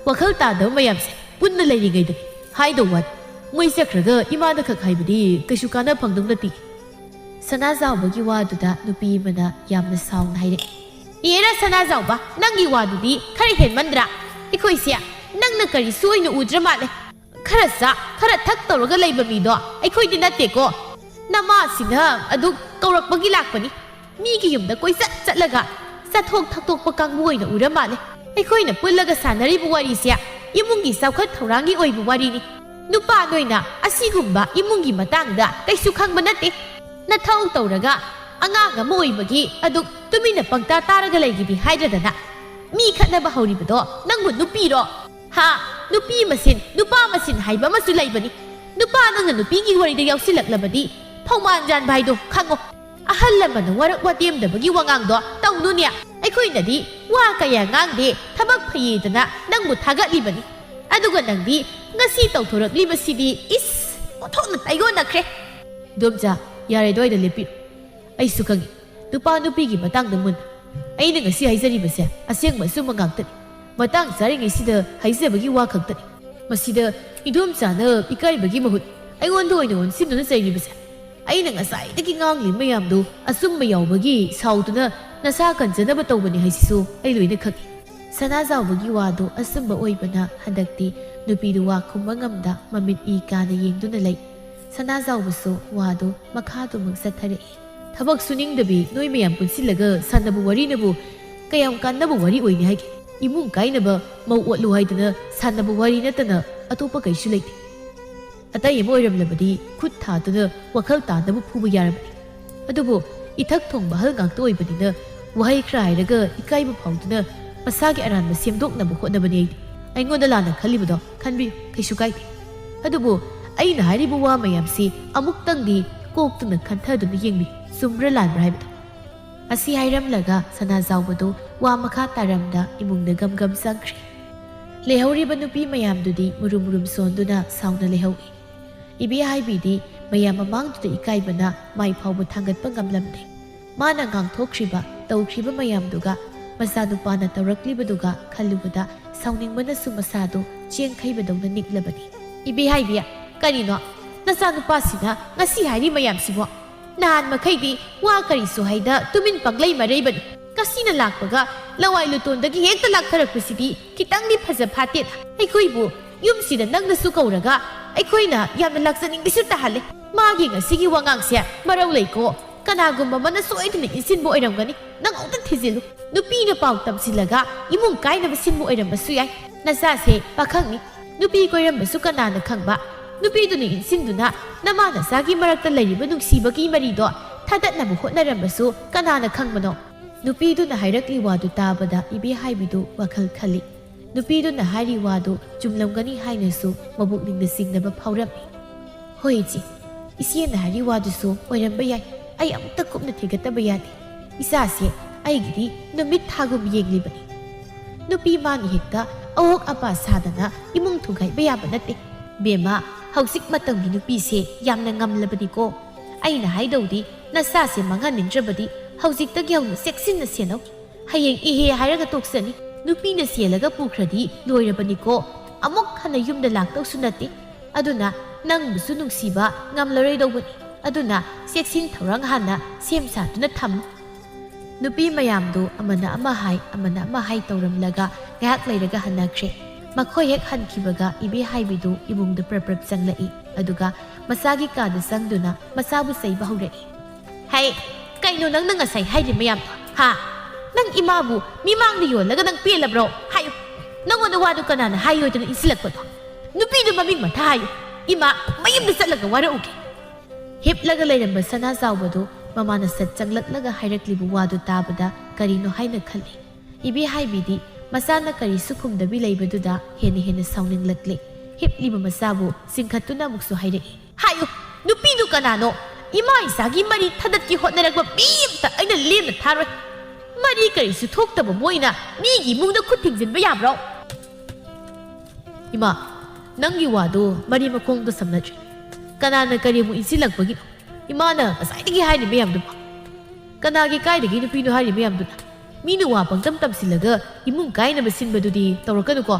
ꯋꯥꯈꯜ ꯇꯥꯗꯕ ꯃꯌꯥꯝꯁꯦ ꯄꯨꯟꯅ ꯂꯩꯔꯤꯉꯩꯗ ꯍꯥꯏꯗꯧ ꯋꯥꯅꯤ꯫ ꯃꯣꯏ ꯆꯠꯈ꯭ꯔꯒ ꯏꯃꯥꯗ ꯈꯛ ꯍꯥꯏꯕꯗꯤ ꯀꯩꯁꯨ ꯀꯥꯟꯅ ꯐꯪꯗꯧ ꯅꯠꯇꯦ꯫" ꯁꯅꯥꯖꯥꯎꯕꯒꯤ ꯋꯥꯗꯨꯗ ꯅꯨꯄꯤ ꯑꯃꯅ ꯌꯥꯝꯅ ꯁꯥꯎꯅ ꯍꯥꯏꯔꯛꯏ꯫ "ꯑꯦꯔꯥ ꯁꯅꯥꯖꯥꯎꯕ, ꯅꯪꯒꯤ ꯋꯥꯗꯨꯗꯤ ꯈꯔ ꯍꯦꯟꯃꯟꯗ꯭ꯔꯥ? ꯑꯩꯈꯣꯏꯁꯦ ꯅꯪꯅ ꯀꯔꯤꯁꯨ ꯑꯣꯏꯅ ꯎꯗ꯭ꯔ ꯃꯥꯜꯂꯦ꯫ ꯈꯔ ꯆꯥ, ꯈꯔ ꯊꯛ ꯇꯧꯔꯒ ꯂꯩꯕ ꯃꯤꯗꯣ ꯑꯩꯈꯣꯏꯗꯤ ꯅꯠꯇꯦꯀꯣ꯫ ꯅꯃꯥꯁꯤꯅ ꯑꯗꯨ ꯀꯧꯔꯛꯄꯒꯤ ꯂꯥꯛꯄꯅꯤ꯫ ꯃꯤꯒꯤ ꯌꯨꯝꯗ ꯀꯣꯏꯆꯠ ꯆꯠꯂꯒ ꯆꯠꯊꯣꯛ ꯊꯛꯇꯣꯛꯄ ꯀꯥꯡꯕꯨ ꯑꯣꯏꯅ ꯎꯔ ꯃꯥꯜꯂꯦ꯫ ꯑꯩꯈꯣꯏꯅ ꯄꯨꯜꯂꯒ ꯁꯥꯟꯅꯔꯤꯕ ꯋꯥꯔꯤꯁꯦ ꯏꯃꯨꯡꯒꯤ ꯆꯥꯎꯈꯠ ꯊꯧꯔꯥꯡꯒꯤ ꯑꯣꯏꯕ ꯋꯥꯔꯤꯅꯤ꯫ ꯅꯨꯄꯥ ꯅꯣꯏꯅ ꯑꯁꯤꯒꯨꯝꯕ ꯏꯃꯨꯡꯒꯤ ꯃꯇꯥꯡꯗ ꯀꯩꯁꯨ ꯈꯪꯕ ꯅꯠꯇꯦ꯫ ꯅꯊꯧ ꯇꯧꯔꯒ ꯑꯉꯥꯡ ꯑꯃ ꯑꯣꯏꯕꯒꯤ ꯑꯗꯨꯛ ꯇꯨꯃꯤꯟꯅ ꯄꯪꯇꯥ ꯇꯥꯔꯒ ꯂꯩꯒꯦꯗꯤ ꯍꯥꯏꯗ꯭ꯔꯗꯅ꯫ ꯃꯤ ꯈꯠꯅꯕ ꯍꯧꯔꯤꯕꯗꯣ ꯅꯪꯕꯨ ꯅꯨꯄꯤꯔꯣ? ꯍꯥ? ꯅꯨꯄꯤ ꯃꯁꯦꯟ, ꯅꯨꯄꯥ ꯃꯁꯦꯟ ꯍꯥꯏꯕ ꯑꯃꯁꯨ ꯂꯩꯕꯅꯤ꯫ ꯅꯨꯄꯥ ꯅꯪꯅ ꯅꯨꯄꯤꯒꯤ ꯋꯥꯔꯤꯗ ꯌꯥꯎꯁꯤꯜꯂꯛꯂꯕꯗꯤ ꯐꯧꯃꯥꯟ ꯌꯥꯟꯕ ꯍꯥꯏꯗꯣ ꯈꯪꯉꯣ꯫ ꯑꯍꯜ ꯂꯃꯟꯅ ꯋꯥꯔꯛ ꯋꯥꯇꯦꯝꯗꯕꯒꯤ ꯋꯥꯉꯥꯡꯗꯣ ꯇꯧꯅꯨꯅꯦ꯫ ꯑꯩꯈꯣꯏꯅꯗꯤ ꯋꯥ ꯀꯌꯥ ꯉꯥꯡꯗꯦ, ꯊꯕꯛ ꯐꯩꯌꯦꯗꯅ ꯅꯪꯕꯨ ꯊꯥꯒꯠꯂꯤꯕꯅꯤ꯫ ꯑꯗꯨꯒ ꯅꯪꯗꯤ ꯉꯁꯤ ꯇꯧꯊꯣꯔꯛꯂꯤꯕꯁꯤꯗꯤ, ꯏꯁ, ꯑꯣꯟꯊꯣꯛꯅ ꯇꯥꯏꯌꯣꯟꯅꯈ꯭ꯔꯦ꯫ ꯏꯗꯣꯝꯆꯥ, ꯌꯥꯔꯦ, ꯑꯗꯨꯋꯥꯏꯗ ꯂꯦꯞꯄꯤꯔꯣ꯫ ꯑꯩꯁꯨ ꯈꯪꯏ, ꯅꯨꯄꯥ ꯅꯨꯄꯤꯒꯤ ꯃꯇꯥꯡꯗ ꯃꯨꯟꯅ꯫ ꯑꯩꯅ ꯉꯁꯤ ꯍꯥꯏꯖꯔꯤꯕꯁꯦ ꯑꯁꯦꯡꯕ ꯑꯆꯨꯝꯕ ꯉꯥꯛꯇꯅꯤ꯫ ꯃꯇꯥꯡ ꯆꯥꯔꯤꯉꯩꯁꯤꯗ ꯍꯥꯏꯖꯕꯒꯤ ꯋꯥ ꯈꯛꯇꯅꯤ꯫ ꯃꯁꯤꯗ ꯏꯗꯣꯝꯆꯥꯅ ꯏꯀꯥꯏꯕꯒꯤ ꯃꯍꯨꯠ ꯑꯩꯉꯣꯟꯗ ꯑꯣꯏꯅ ꯑꯣꯟꯁꯤꯟꯗꯨꯅ ꯆꯩꯔꯤꯕꯁꯦ꯫ ꯑꯩꯅ ꯉꯁꯥꯏꯗꯒꯤ ꯉꯥꯡꯂꯤ ꯃꯌꯥꯝꯗꯨ ꯑꯆꯨꯝꯕ ꯌꯥꯎꯕꯒꯤ ꯁꯥꯎꯗꯨꯅ ꯅꯁꯥ ꯀꯟꯖꯅꯕ ꯇꯧꯕꯅꯤ ꯍꯥꯏꯁꯤꯁꯨ ꯑꯩ ꯂꯣꯏꯅ ꯈꯪꯏ꯫ ꯁꯅꯥꯖꯥꯎꯕꯒꯤ ꯋꯥꯗꯨ ꯑꯆꯨꯝꯕ ꯑꯣꯏꯕꯅ ꯍꯟꯗꯛꯇꯤ ꯅꯨꯄꯤꯗꯨ ꯋꯥ ꯈꯨꯝꯕ ꯉꯝꯗ ꯃꯃꯤꯠ ꯏ ꯀꯥꯅ ꯌꯦꯡꯗꯨꯅ ꯂꯩ꯫ ꯁꯅꯥꯖꯥꯎꯕꯁꯨ ꯋꯥꯗꯨ ꯃꯈꯥꯗꯨꯃꯛ ꯆꯠꯊꯔꯛꯏ꯫ ꯊꯕꯛ ꯁꯨꯅꯤꯡꯗꯕꯤ ꯅꯣꯏ ꯃꯌꯥꯝ ꯄꯨꯟꯁꯤꯜꯂꯒ ꯁꯥꯟꯅꯕ ꯋꯥꯔꯤꯅꯕꯨ ꯀꯌꯥꯝ ꯀꯥꯟꯅꯕ ꯋꯥꯔꯤ ꯑꯣꯏꯅꯤ ꯍꯥꯏꯒꯦ? ꯏꯃꯨꯡ ꯀꯥꯏꯅꯕ ꯃꯧ ꯑꯣꯠꯂꯨ ꯍꯥꯏꯗꯅ ꯁꯥꯟꯅꯕ ꯋꯥꯔꯤ ꯅꯠꯇꯅ ꯑꯇꯣꯞꯄ ꯀꯩꯁꯨ ꯂꯩꯇꯦ꯫ ꯑꯇꯩ ꯑꯃ ꯑꯣꯏꯔꯝꯂꯕꯗꯤ ꯈꯨꯠ ꯊꯥꯗꯨꯅ ꯋꯥꯈꯜ ꯇꯥꯅꯕ ꯐꯨꯕ ꯌꯥꯔꯕꯅꯤ꯫ ꯑꯗꯨꯕꯨ ꯏꯊꯛ ꯊꯣꯡꯕ ꯑꯍꯜ ꯉꯥꯛꯇ ꯑꯣꯏꯕꯅꯤꯅ ꯋꯥꯍꯩ ꯈꯔ ꯍꯥꯏꯔꯒ ꯏꯀꯥꯏꯕ ꯐꯥꯎꯗꯨꯅ ꯃꯁꯥꯒꯤ ꯑꯔꯥꯟꯕ ꯁꯦꯝꯗꯣꯛꯅꯕ ꯍꯣꯠꯅꯕꯅꯤ ꯑꯩꯗꯤ꯫ ꯑꯩꯉꯣꯟꯗ ꯂꯥꯟꯅ ꯈꯜꯂꯤꯕꯗꯣ ꯈꯟꯕꯤꯌꯨ, ꯀꯩꯁꯨ ꯀꯥꯏꯗꯦ꯫ ꯑꯗꯨꯕꯨ ꯑꯩꯅ ꯍꯥꯏꯔꯤꯕ ꯋꯥ ꯃꯌꯥꯝꯁꯤ ꯑꯃꯨꯛꯇꯪꯗꯤ ꯀꯣꯛꯇꯨꯅ ꯈꯟꯊꯗꯨꯅ ꯌꯦꯡꯕꯤꯌꯨ, ꯆꯨꯝꯕ꯭ꯔꯥ ꯂꯥꯟꯕ꯭ꯔꯥ ꯍꯥꯏꯕꯗꯣ꯫ ꯑꯁꯤ ꯍꯥꯏꯔꯝꯂꯒ ꯁꯅꯥꯖꯥꯎꯕꯗꯨ ꯋꯥ ꯃꯈꯥ ꯇꯥꯔꯝꯗ ꯏꯃꯨꯡꯗ ꯒꯝ ꯒꯝ ꯆꯪꯈ꯭ꯔꯦ꯫ ꯂꯩꯍꯧꯔꯤꯕ ꯅꯨꯄꯤ ꯃꯌꯥꯝꯗꯨꯗꯤ ꯃꯨꯔꯨꯝ ꯃꯨꯔꯨꯝ ꯁꯣꯟꯗꯨꯅ ꯁꯥꯎꯅ ꯂꯩꯍꯧꯏ꯫ ꯏꯕꯦꯍꯥꯏꯕꯤꯗꯤ ꯃꯌꯥꯝ ꯃꯃꯥꯡꯗꯨꯗ ꯏꯀꯥꯏꯕꯅ ꯃꯥꯏ ꯐꯥꯎꯕ ꯊꯥꯡꯒꯠꯄ ꯉꯝꯂꯝꯗꯦ꯫ ꯃꯥꯅ ꯉꯥꯡꯊꯣꯛꯈ꯭ꯔꯤꯕ, ꯇꯧꯈ꯭ꯔꯤꯕ ꯃꯌꯥꯝꯗꯨꯒ ꯃꯆꯥꯅꯨꯄꯥꯅ ꯇꯧꯔꯛꯂꯤꯕꯗꯨꯒ ꯈꯜꯂꯨꯕꯗ ꯁꯥꯎꯅꯤꯡꯕꯅꯁꯨ ꯃꯁꯥꯗꯨ ꯆꯦꯡꯈꯩꯕꯗꯧꯅ ꯅꯤꯛꯂꯕꯅꯤ꯫ ꯏꯕꯦꯍꯥꯏꯕꯤ, ꯀꯔꯤꯅꯣ? ꯅꯆꯥꯅꯨꯄꯥꯁꯤꯅ ꯉꯁꯤ ꯍꯥꯏꯔꯤ ꯃꯌꯥꯝꯁꯤꯕꯣ? ꯅꯍꯥꯟ ꯃꯈꯩꯗꯤ ꯋꯥ ꯀꯔꯤꯁꯨ ꯍꯥꯏꯗ ꯇꯨꯃꯤꯟ ꯄꯪꯂꯩ ꯃꯔꯩꯕꯅꯤ꯫ ꯉꯁꯤꯅ ꯂꯥꯛꯄꯒ ꯂꯋꯥꯏ ꯂꯨꯇꯣꯟꯗꯒꯤ ꯍꯦꯛꯇ ꯂꯥꯛꯊꯔꯛꯄꯁꯤꯗꯤ ꯈꯤꯇꯪꯗꯤ ꯐꯖ ꯐꯥꯠꯇꯦꯗ꯫ ꯑꯩꯈꯣꯏꯕꯨ ꯌꯨꯝꯁꯤꯗ ꯅꯪꯅꯁꯨ ꯀꯧꯔꯒ ꯑꯩꯈꯣꯏꯅ ꯌꯥꯝꯅ ꯂꯥꯛꯆꯅꯤꯡꯕꯁꯨ ꯇꯥꯍꯜꯂꯦ꯫ ꯃꯥꯒꯤ ꯉꯁꯤꯒꯤ ꯋꯥꯉꯥꯡꯁꯦ ꯃꯔꯧ ꯂꯩꯀꯣ꯫ ꯀꯅꯥꯒꯨꯝꯕ ꯑꯃꯅ ꯁꯣꯏꯗꯅ ꯏꯟꯁꯤꯟꯕ ꯑꯣꯏꯔꯝꯒꯅꯤ꯫ ꯅꯪ ꯑꯃꯨꯛꯇ ꯊꯤꯖꯤꯜꯂꯨ꯫ ꯅꯨꯄꯤꯅ ꯄꯥꯎ ꯇꯝꯁꯤꯜꯂꯒ ꯏꯃꯨꯡ ꯀꯥꯏꯅꯕ ꯁꯤꯟꯕ ꯑꯣꯏꯔꯝꯕꯁꯨ ꯌꯥꯏ꯫ ꯅꯆꯥꯁꯦ ꯄꯥꯈꯪꯅꯤ꯫ ꯅꯨꯄꯤ ꯀꯣꯏꯔꯝꯕꯁꯨ ꯀꯅꯥꯅ ꯈꯪꯕ? ꯅꯨꯄꯤꯗꯨꯅ ꯏꯟꯁꯤꯟꯗꯨꯅ ꯅꯃꯥ ꯅꯆꯥꯒꯤ ꯃꯔꯛꯇ ꯂꯩꯔꯤꯕ ꯅꯨꯡꯁꯤꯕꯒꯤ ꯃꯔꯤꯗꯣ ꯊꯥꯗꯠꯅꯕ ꯍꯣꯠꯅꯔꯝꯕꯁꯨ ꯀꯅꯥꯅ ꯈꯪꯕꯅꯣ? ꯅꯨꯄꯤꯗꯨꯅ ꯍꯥꯏꯔꯛꯂꯤ ꯋꯥꯗꯨ ꯇꯥꯕꯗ ꯏꯕꯦꯍꯥꯏꯕꯤꯗꯨ ꯋꯥꯈꯜ ꯈꯜꯂꯤ꯫ ꯅꯨꯄꯤꯗꯨꯅ ꯍꯥꯏꯔꯤ ꯋꯥꯗꯨ ꯆꯨꯝꯂꯝꯒꯅꯤ ꯍꯥꯏꯅꯁꯨ ꯃꯕꯨꯛꯅꯤꯡꯗ ꯆꯤꯡꯅꯕ ꯐꯥꯎꯔꯝꯃꯤ꯫ "ꯍꯣꯏ ꯏꯆꯦ, ꯏꯆꯦꯅ ꯍꯥꯏꯔꯤ ꯋꯥꯗꯨꯁꯨ ꯑꯣꯏꯔꯝꯕ ꯌꯥꯏ꯫ ꯑꯩ ꯑꯃꯨꯛꯇ ꯀꯨꯞꯅ ꯊꯤꯒꯠꯇꯕ ꯌꯥꯗꯦ꯫ ꯏꯆꯥꯁꯦ ꯑꯩꯒꯤꯗꯤ ꯅꯨꯃꯤꯠ ꯊꯥꯒꯨꯝ ꯌꯦꯡꯂꯤꯕꯅꯤ꯫ ꯅꯨꯄꯤ ꯃꯥꯅ ꯍꯦꯛꯇ ꯑꯋꯣꯛ ꯑꯄꯥ ꯁꯥꯗꯅ ꯏꯃꯨꯡ ꯊꯨꯒꯥꯏꯕ ꯌꯥꯕ ꯅꯠꯇꯦ꯫ ꯕꯦꯝꯃ, ꯍꯧꯖꯤꯛ ꯃꯇꯝꯒꯤ ꯅꯨꯄꯤꯁꯦ ꯌꯥꯝꯅ ꯉꯝꯂꯕꯅꯤꯀꯣ꯫ ꯑꯩꯅ ꯍꯥꯏꯗꯧꯗꯤ ꯅꯆꯥꯁꯦ ꯃꯥꯡꯍꯟꯅꯤꯡꯗ꯭ꯔꯕꯗꯤ ꯍꯧꯖꯤꯛꯇꯒꯤ ꯍꯧꯅ ꯆꯦꯛꯁꯤꯟꯅ ꯁꯦꯟꯅꯧ꯫ ꯍꯌꯦꯡ ꯏꯍꯦ ꯍꯥꯏꯔꯒ ꯇꯣꯛꯆꯅꯤ꯫ ꯅꯨꯄꯤꯅ ꯁꯦꯜꯂꯒ ꯄꯨꯈ꯭ꯔꯗꯤ ꯂꯣꯏꯔꯕꯅꯤꯀꯣ꯫ ꯑꯃꯨꯛ ꯍꯟꯅ ꯌꯨꯝꯗ ꯂꯥꯛꯇꯧꯁꯨ ꯅꯠꯇꯦ꯫ ꯑꯗꯨꯅ ꯅꯪꯕꯨꯁꯨ ꯅꯨꯡꯁꯤꯕ ꯉꯝꯂꯔꯣꯏꯗꯧꯕꯅꯤ꯫ ꯑꯗꯨꯅ ꯆꯦꯛꯁꯤꯟ ꯊꯧꯔꯥꯡ ꯍꯥꯟꯅ ꯁꯦꯝ ꯁꯥꯗꯨꯅ ꯊꯝꯃꯨ꯫" ꯅꯨꯄꯤ ꯃꯌꯥꯝꯗꯨ ꯑꯃꯅ ꯑꯃ ꯍꯥꯏ, ꯑꯃꯅ ꯑꯃ ꯍꯥꯏ ꯇꯧꯔꯝꯂꯒ ꯉꯥꯏꯍꯥꯛ ꯂꯩꯔꯒ ꯍꯟꯅꯈ꯭ꯔꯦ꯫ ꯃꯈꯣꯏ ꯍꯦꯛ ꯍꯟꯈꯤꯕꯒ ꯏꯕꯦꯍꯥꯏꯕꯤꯗꯨ ꯏꯃꯨꯡꯗ ꯄ꯭ꯔꯞ ꯄ꯭ꯔꯞ ꯆꯪꯂꯛꯏ꯫ ꯑꯗꯨꯒ ꯃꯆꯥꯒꯤ ꯀꯥꯗ ꯆꯪꯗꯨꯅ ꯃꯆꯥꯕꯨ ꯆꯩꯕ ꯍꯧꯔꯛꯏ꯫ "ꯍꯩ, ꯀꯩꯅꯣ ꯅꯪꯅ ꯉꯁꯥꯏ ꯍꯥꯏꯔꯤ ꯃꯌꯥꯝꯗꯣ? ꯍꯥ? ꯅꯪ ꯏꯃꯥꯕꯨ ꯃꯤꯃꯥꯡꯗ ꯌꯣꯜꯂꯒ ꯅꯪ ꯄꯦꯜꯂꯕ꯭ꯔꯣ? ꯍꯥꯏꯌꯨ꯫ ꯅꯪꯉꯣꯟꯗ ꯋꯥꯗꯨ ꯀꯅꯥꯅ ꯍꯥꯏꯌꯣꯗꯅ ꯏꯟꯁꯤꯜꯂꯛꯄꯅꯣ? ꯅꯨꯄꯤꯗꯨ ꯃꯃꯤꯡ ꯃꯊꯥ ꯍꯥꯏꯌꯨ꯫ ꯏꯃꯥ, ꯃꯌꯨꯝꯗ ꯆꯠꯂꯒ ꯋꯥꯔꯛꯎꯒꯦ꯫" ꯍꯤꯞꯂꯒ ꯂꯩꯔꯝꯕ ꯁꯅꯥ ꯆꯥꯎꯕꯗꯨ ꯃꯃꯥꯅ ꯁꯠ ꯆꯪꯂꯛꯂꯒ ꯍꯥꯏꯔꯛꯂꯤꯕ ꯋꯥꯗꯨ ꯇꯥꯕꯗ ꯀꯔꯤꯅꯣ ꯍꯥꯏꯅ ꯈꯜꯂꯤ꯫ ꯏꯕꯦꯍꯥꯏꯕꯤꯗꯤ ꯃꯆꯥꯅ ꯀꯔꯤꯁꯨ ꯈꯨꯝꯗꯕꯤ ꯂꯩꯕꯗꯨꯗ ꯍꯦꯟꯅ ꯍꯦꯟꯅ ꯁꯥꯎꯅꯤꯡꯂꯛꯂꯦ꯫ ꯍꯤꯞꯂꯤꯕ ꯃꯆꯥꯕꯨ ꯆꯤꯡꯈꯠꯇꯨꯅ ꯑꯃꯨꯛꯁꯨ ꯍꯥꯏꯔꯛꯏ꯫ "ꯍꯥꯏꯌꯨ, ꯅꯨꯄꯤꯗꯨ ꯀꯅꯥꯅꯣ? ꯏꯃꯥ ꯏꯆꯥꯒꯤ ꯃꯔꯤ ꯊꯗꯠꯀꯦ ꯍꯣꯠꯅꯔꯛꯄ ꯃꯤ ꯑꯃꯇ ꯑꯩꯅ ꯂꯦꯝꯅ ꯊꯥꯔꯣꯏ꯫ ꯃꯔꯤ ꯀꯔꯤꯁꯨ ꯊꯣꯛꯇꯕ ꯃꯣꯏꯅ ꯃꯤꯒꯤ ꯏꯃꯨꯡꯗ ꯈꯨꯠ ꯊꯤꯡꯖꯤꯟꯕ ꯌꯥꯕ꯭ꯔꯣ?" "ꯏꯃꯥ, ꯅꯪꯒꯤ ꯋꯥꯗꯨ ꯃꯔꯤ ꯃꯈꯣꯡꯗ ꯁꯝꯅꯗ꯭ꯔꯦ꯫ ꯀꯅꯥꯅ ꯀꯔꯤꯕꯨ ꯏꯟꯁꯤꯜꯂꯛꯄꯒꯤꯅꯣ? ꯏꯃꯥꯅ ꯉꯁꯥꯏꯗꯒꯤ ꯍꯥꯏꯔꯤ ꯃꯌꯥꯝꯗꯨꯕꯨ꯫ ꯀꯅꯥꯒꯤ ꯀꯥꯏꯗꯒꯤ ꯅꯨꯄꯤꯅꯣ ꯍꯥꯏꯔꯤ ꯃꯌꯥꯝꯗꯨꯅ? ꯃꯤꯅ ꯋꯥ ꯄꯪꯇꯝ ꯇꯝꯁꯤꯜꯂꯒ ꯏꯃꯨꯡ ꯀꯥꯏꯅꯕ ꯁꯤꯟꯕꯗꯨꯗꯤ ꯇꯧꯔꯛꯀꯅꯨꯀꯣ꯫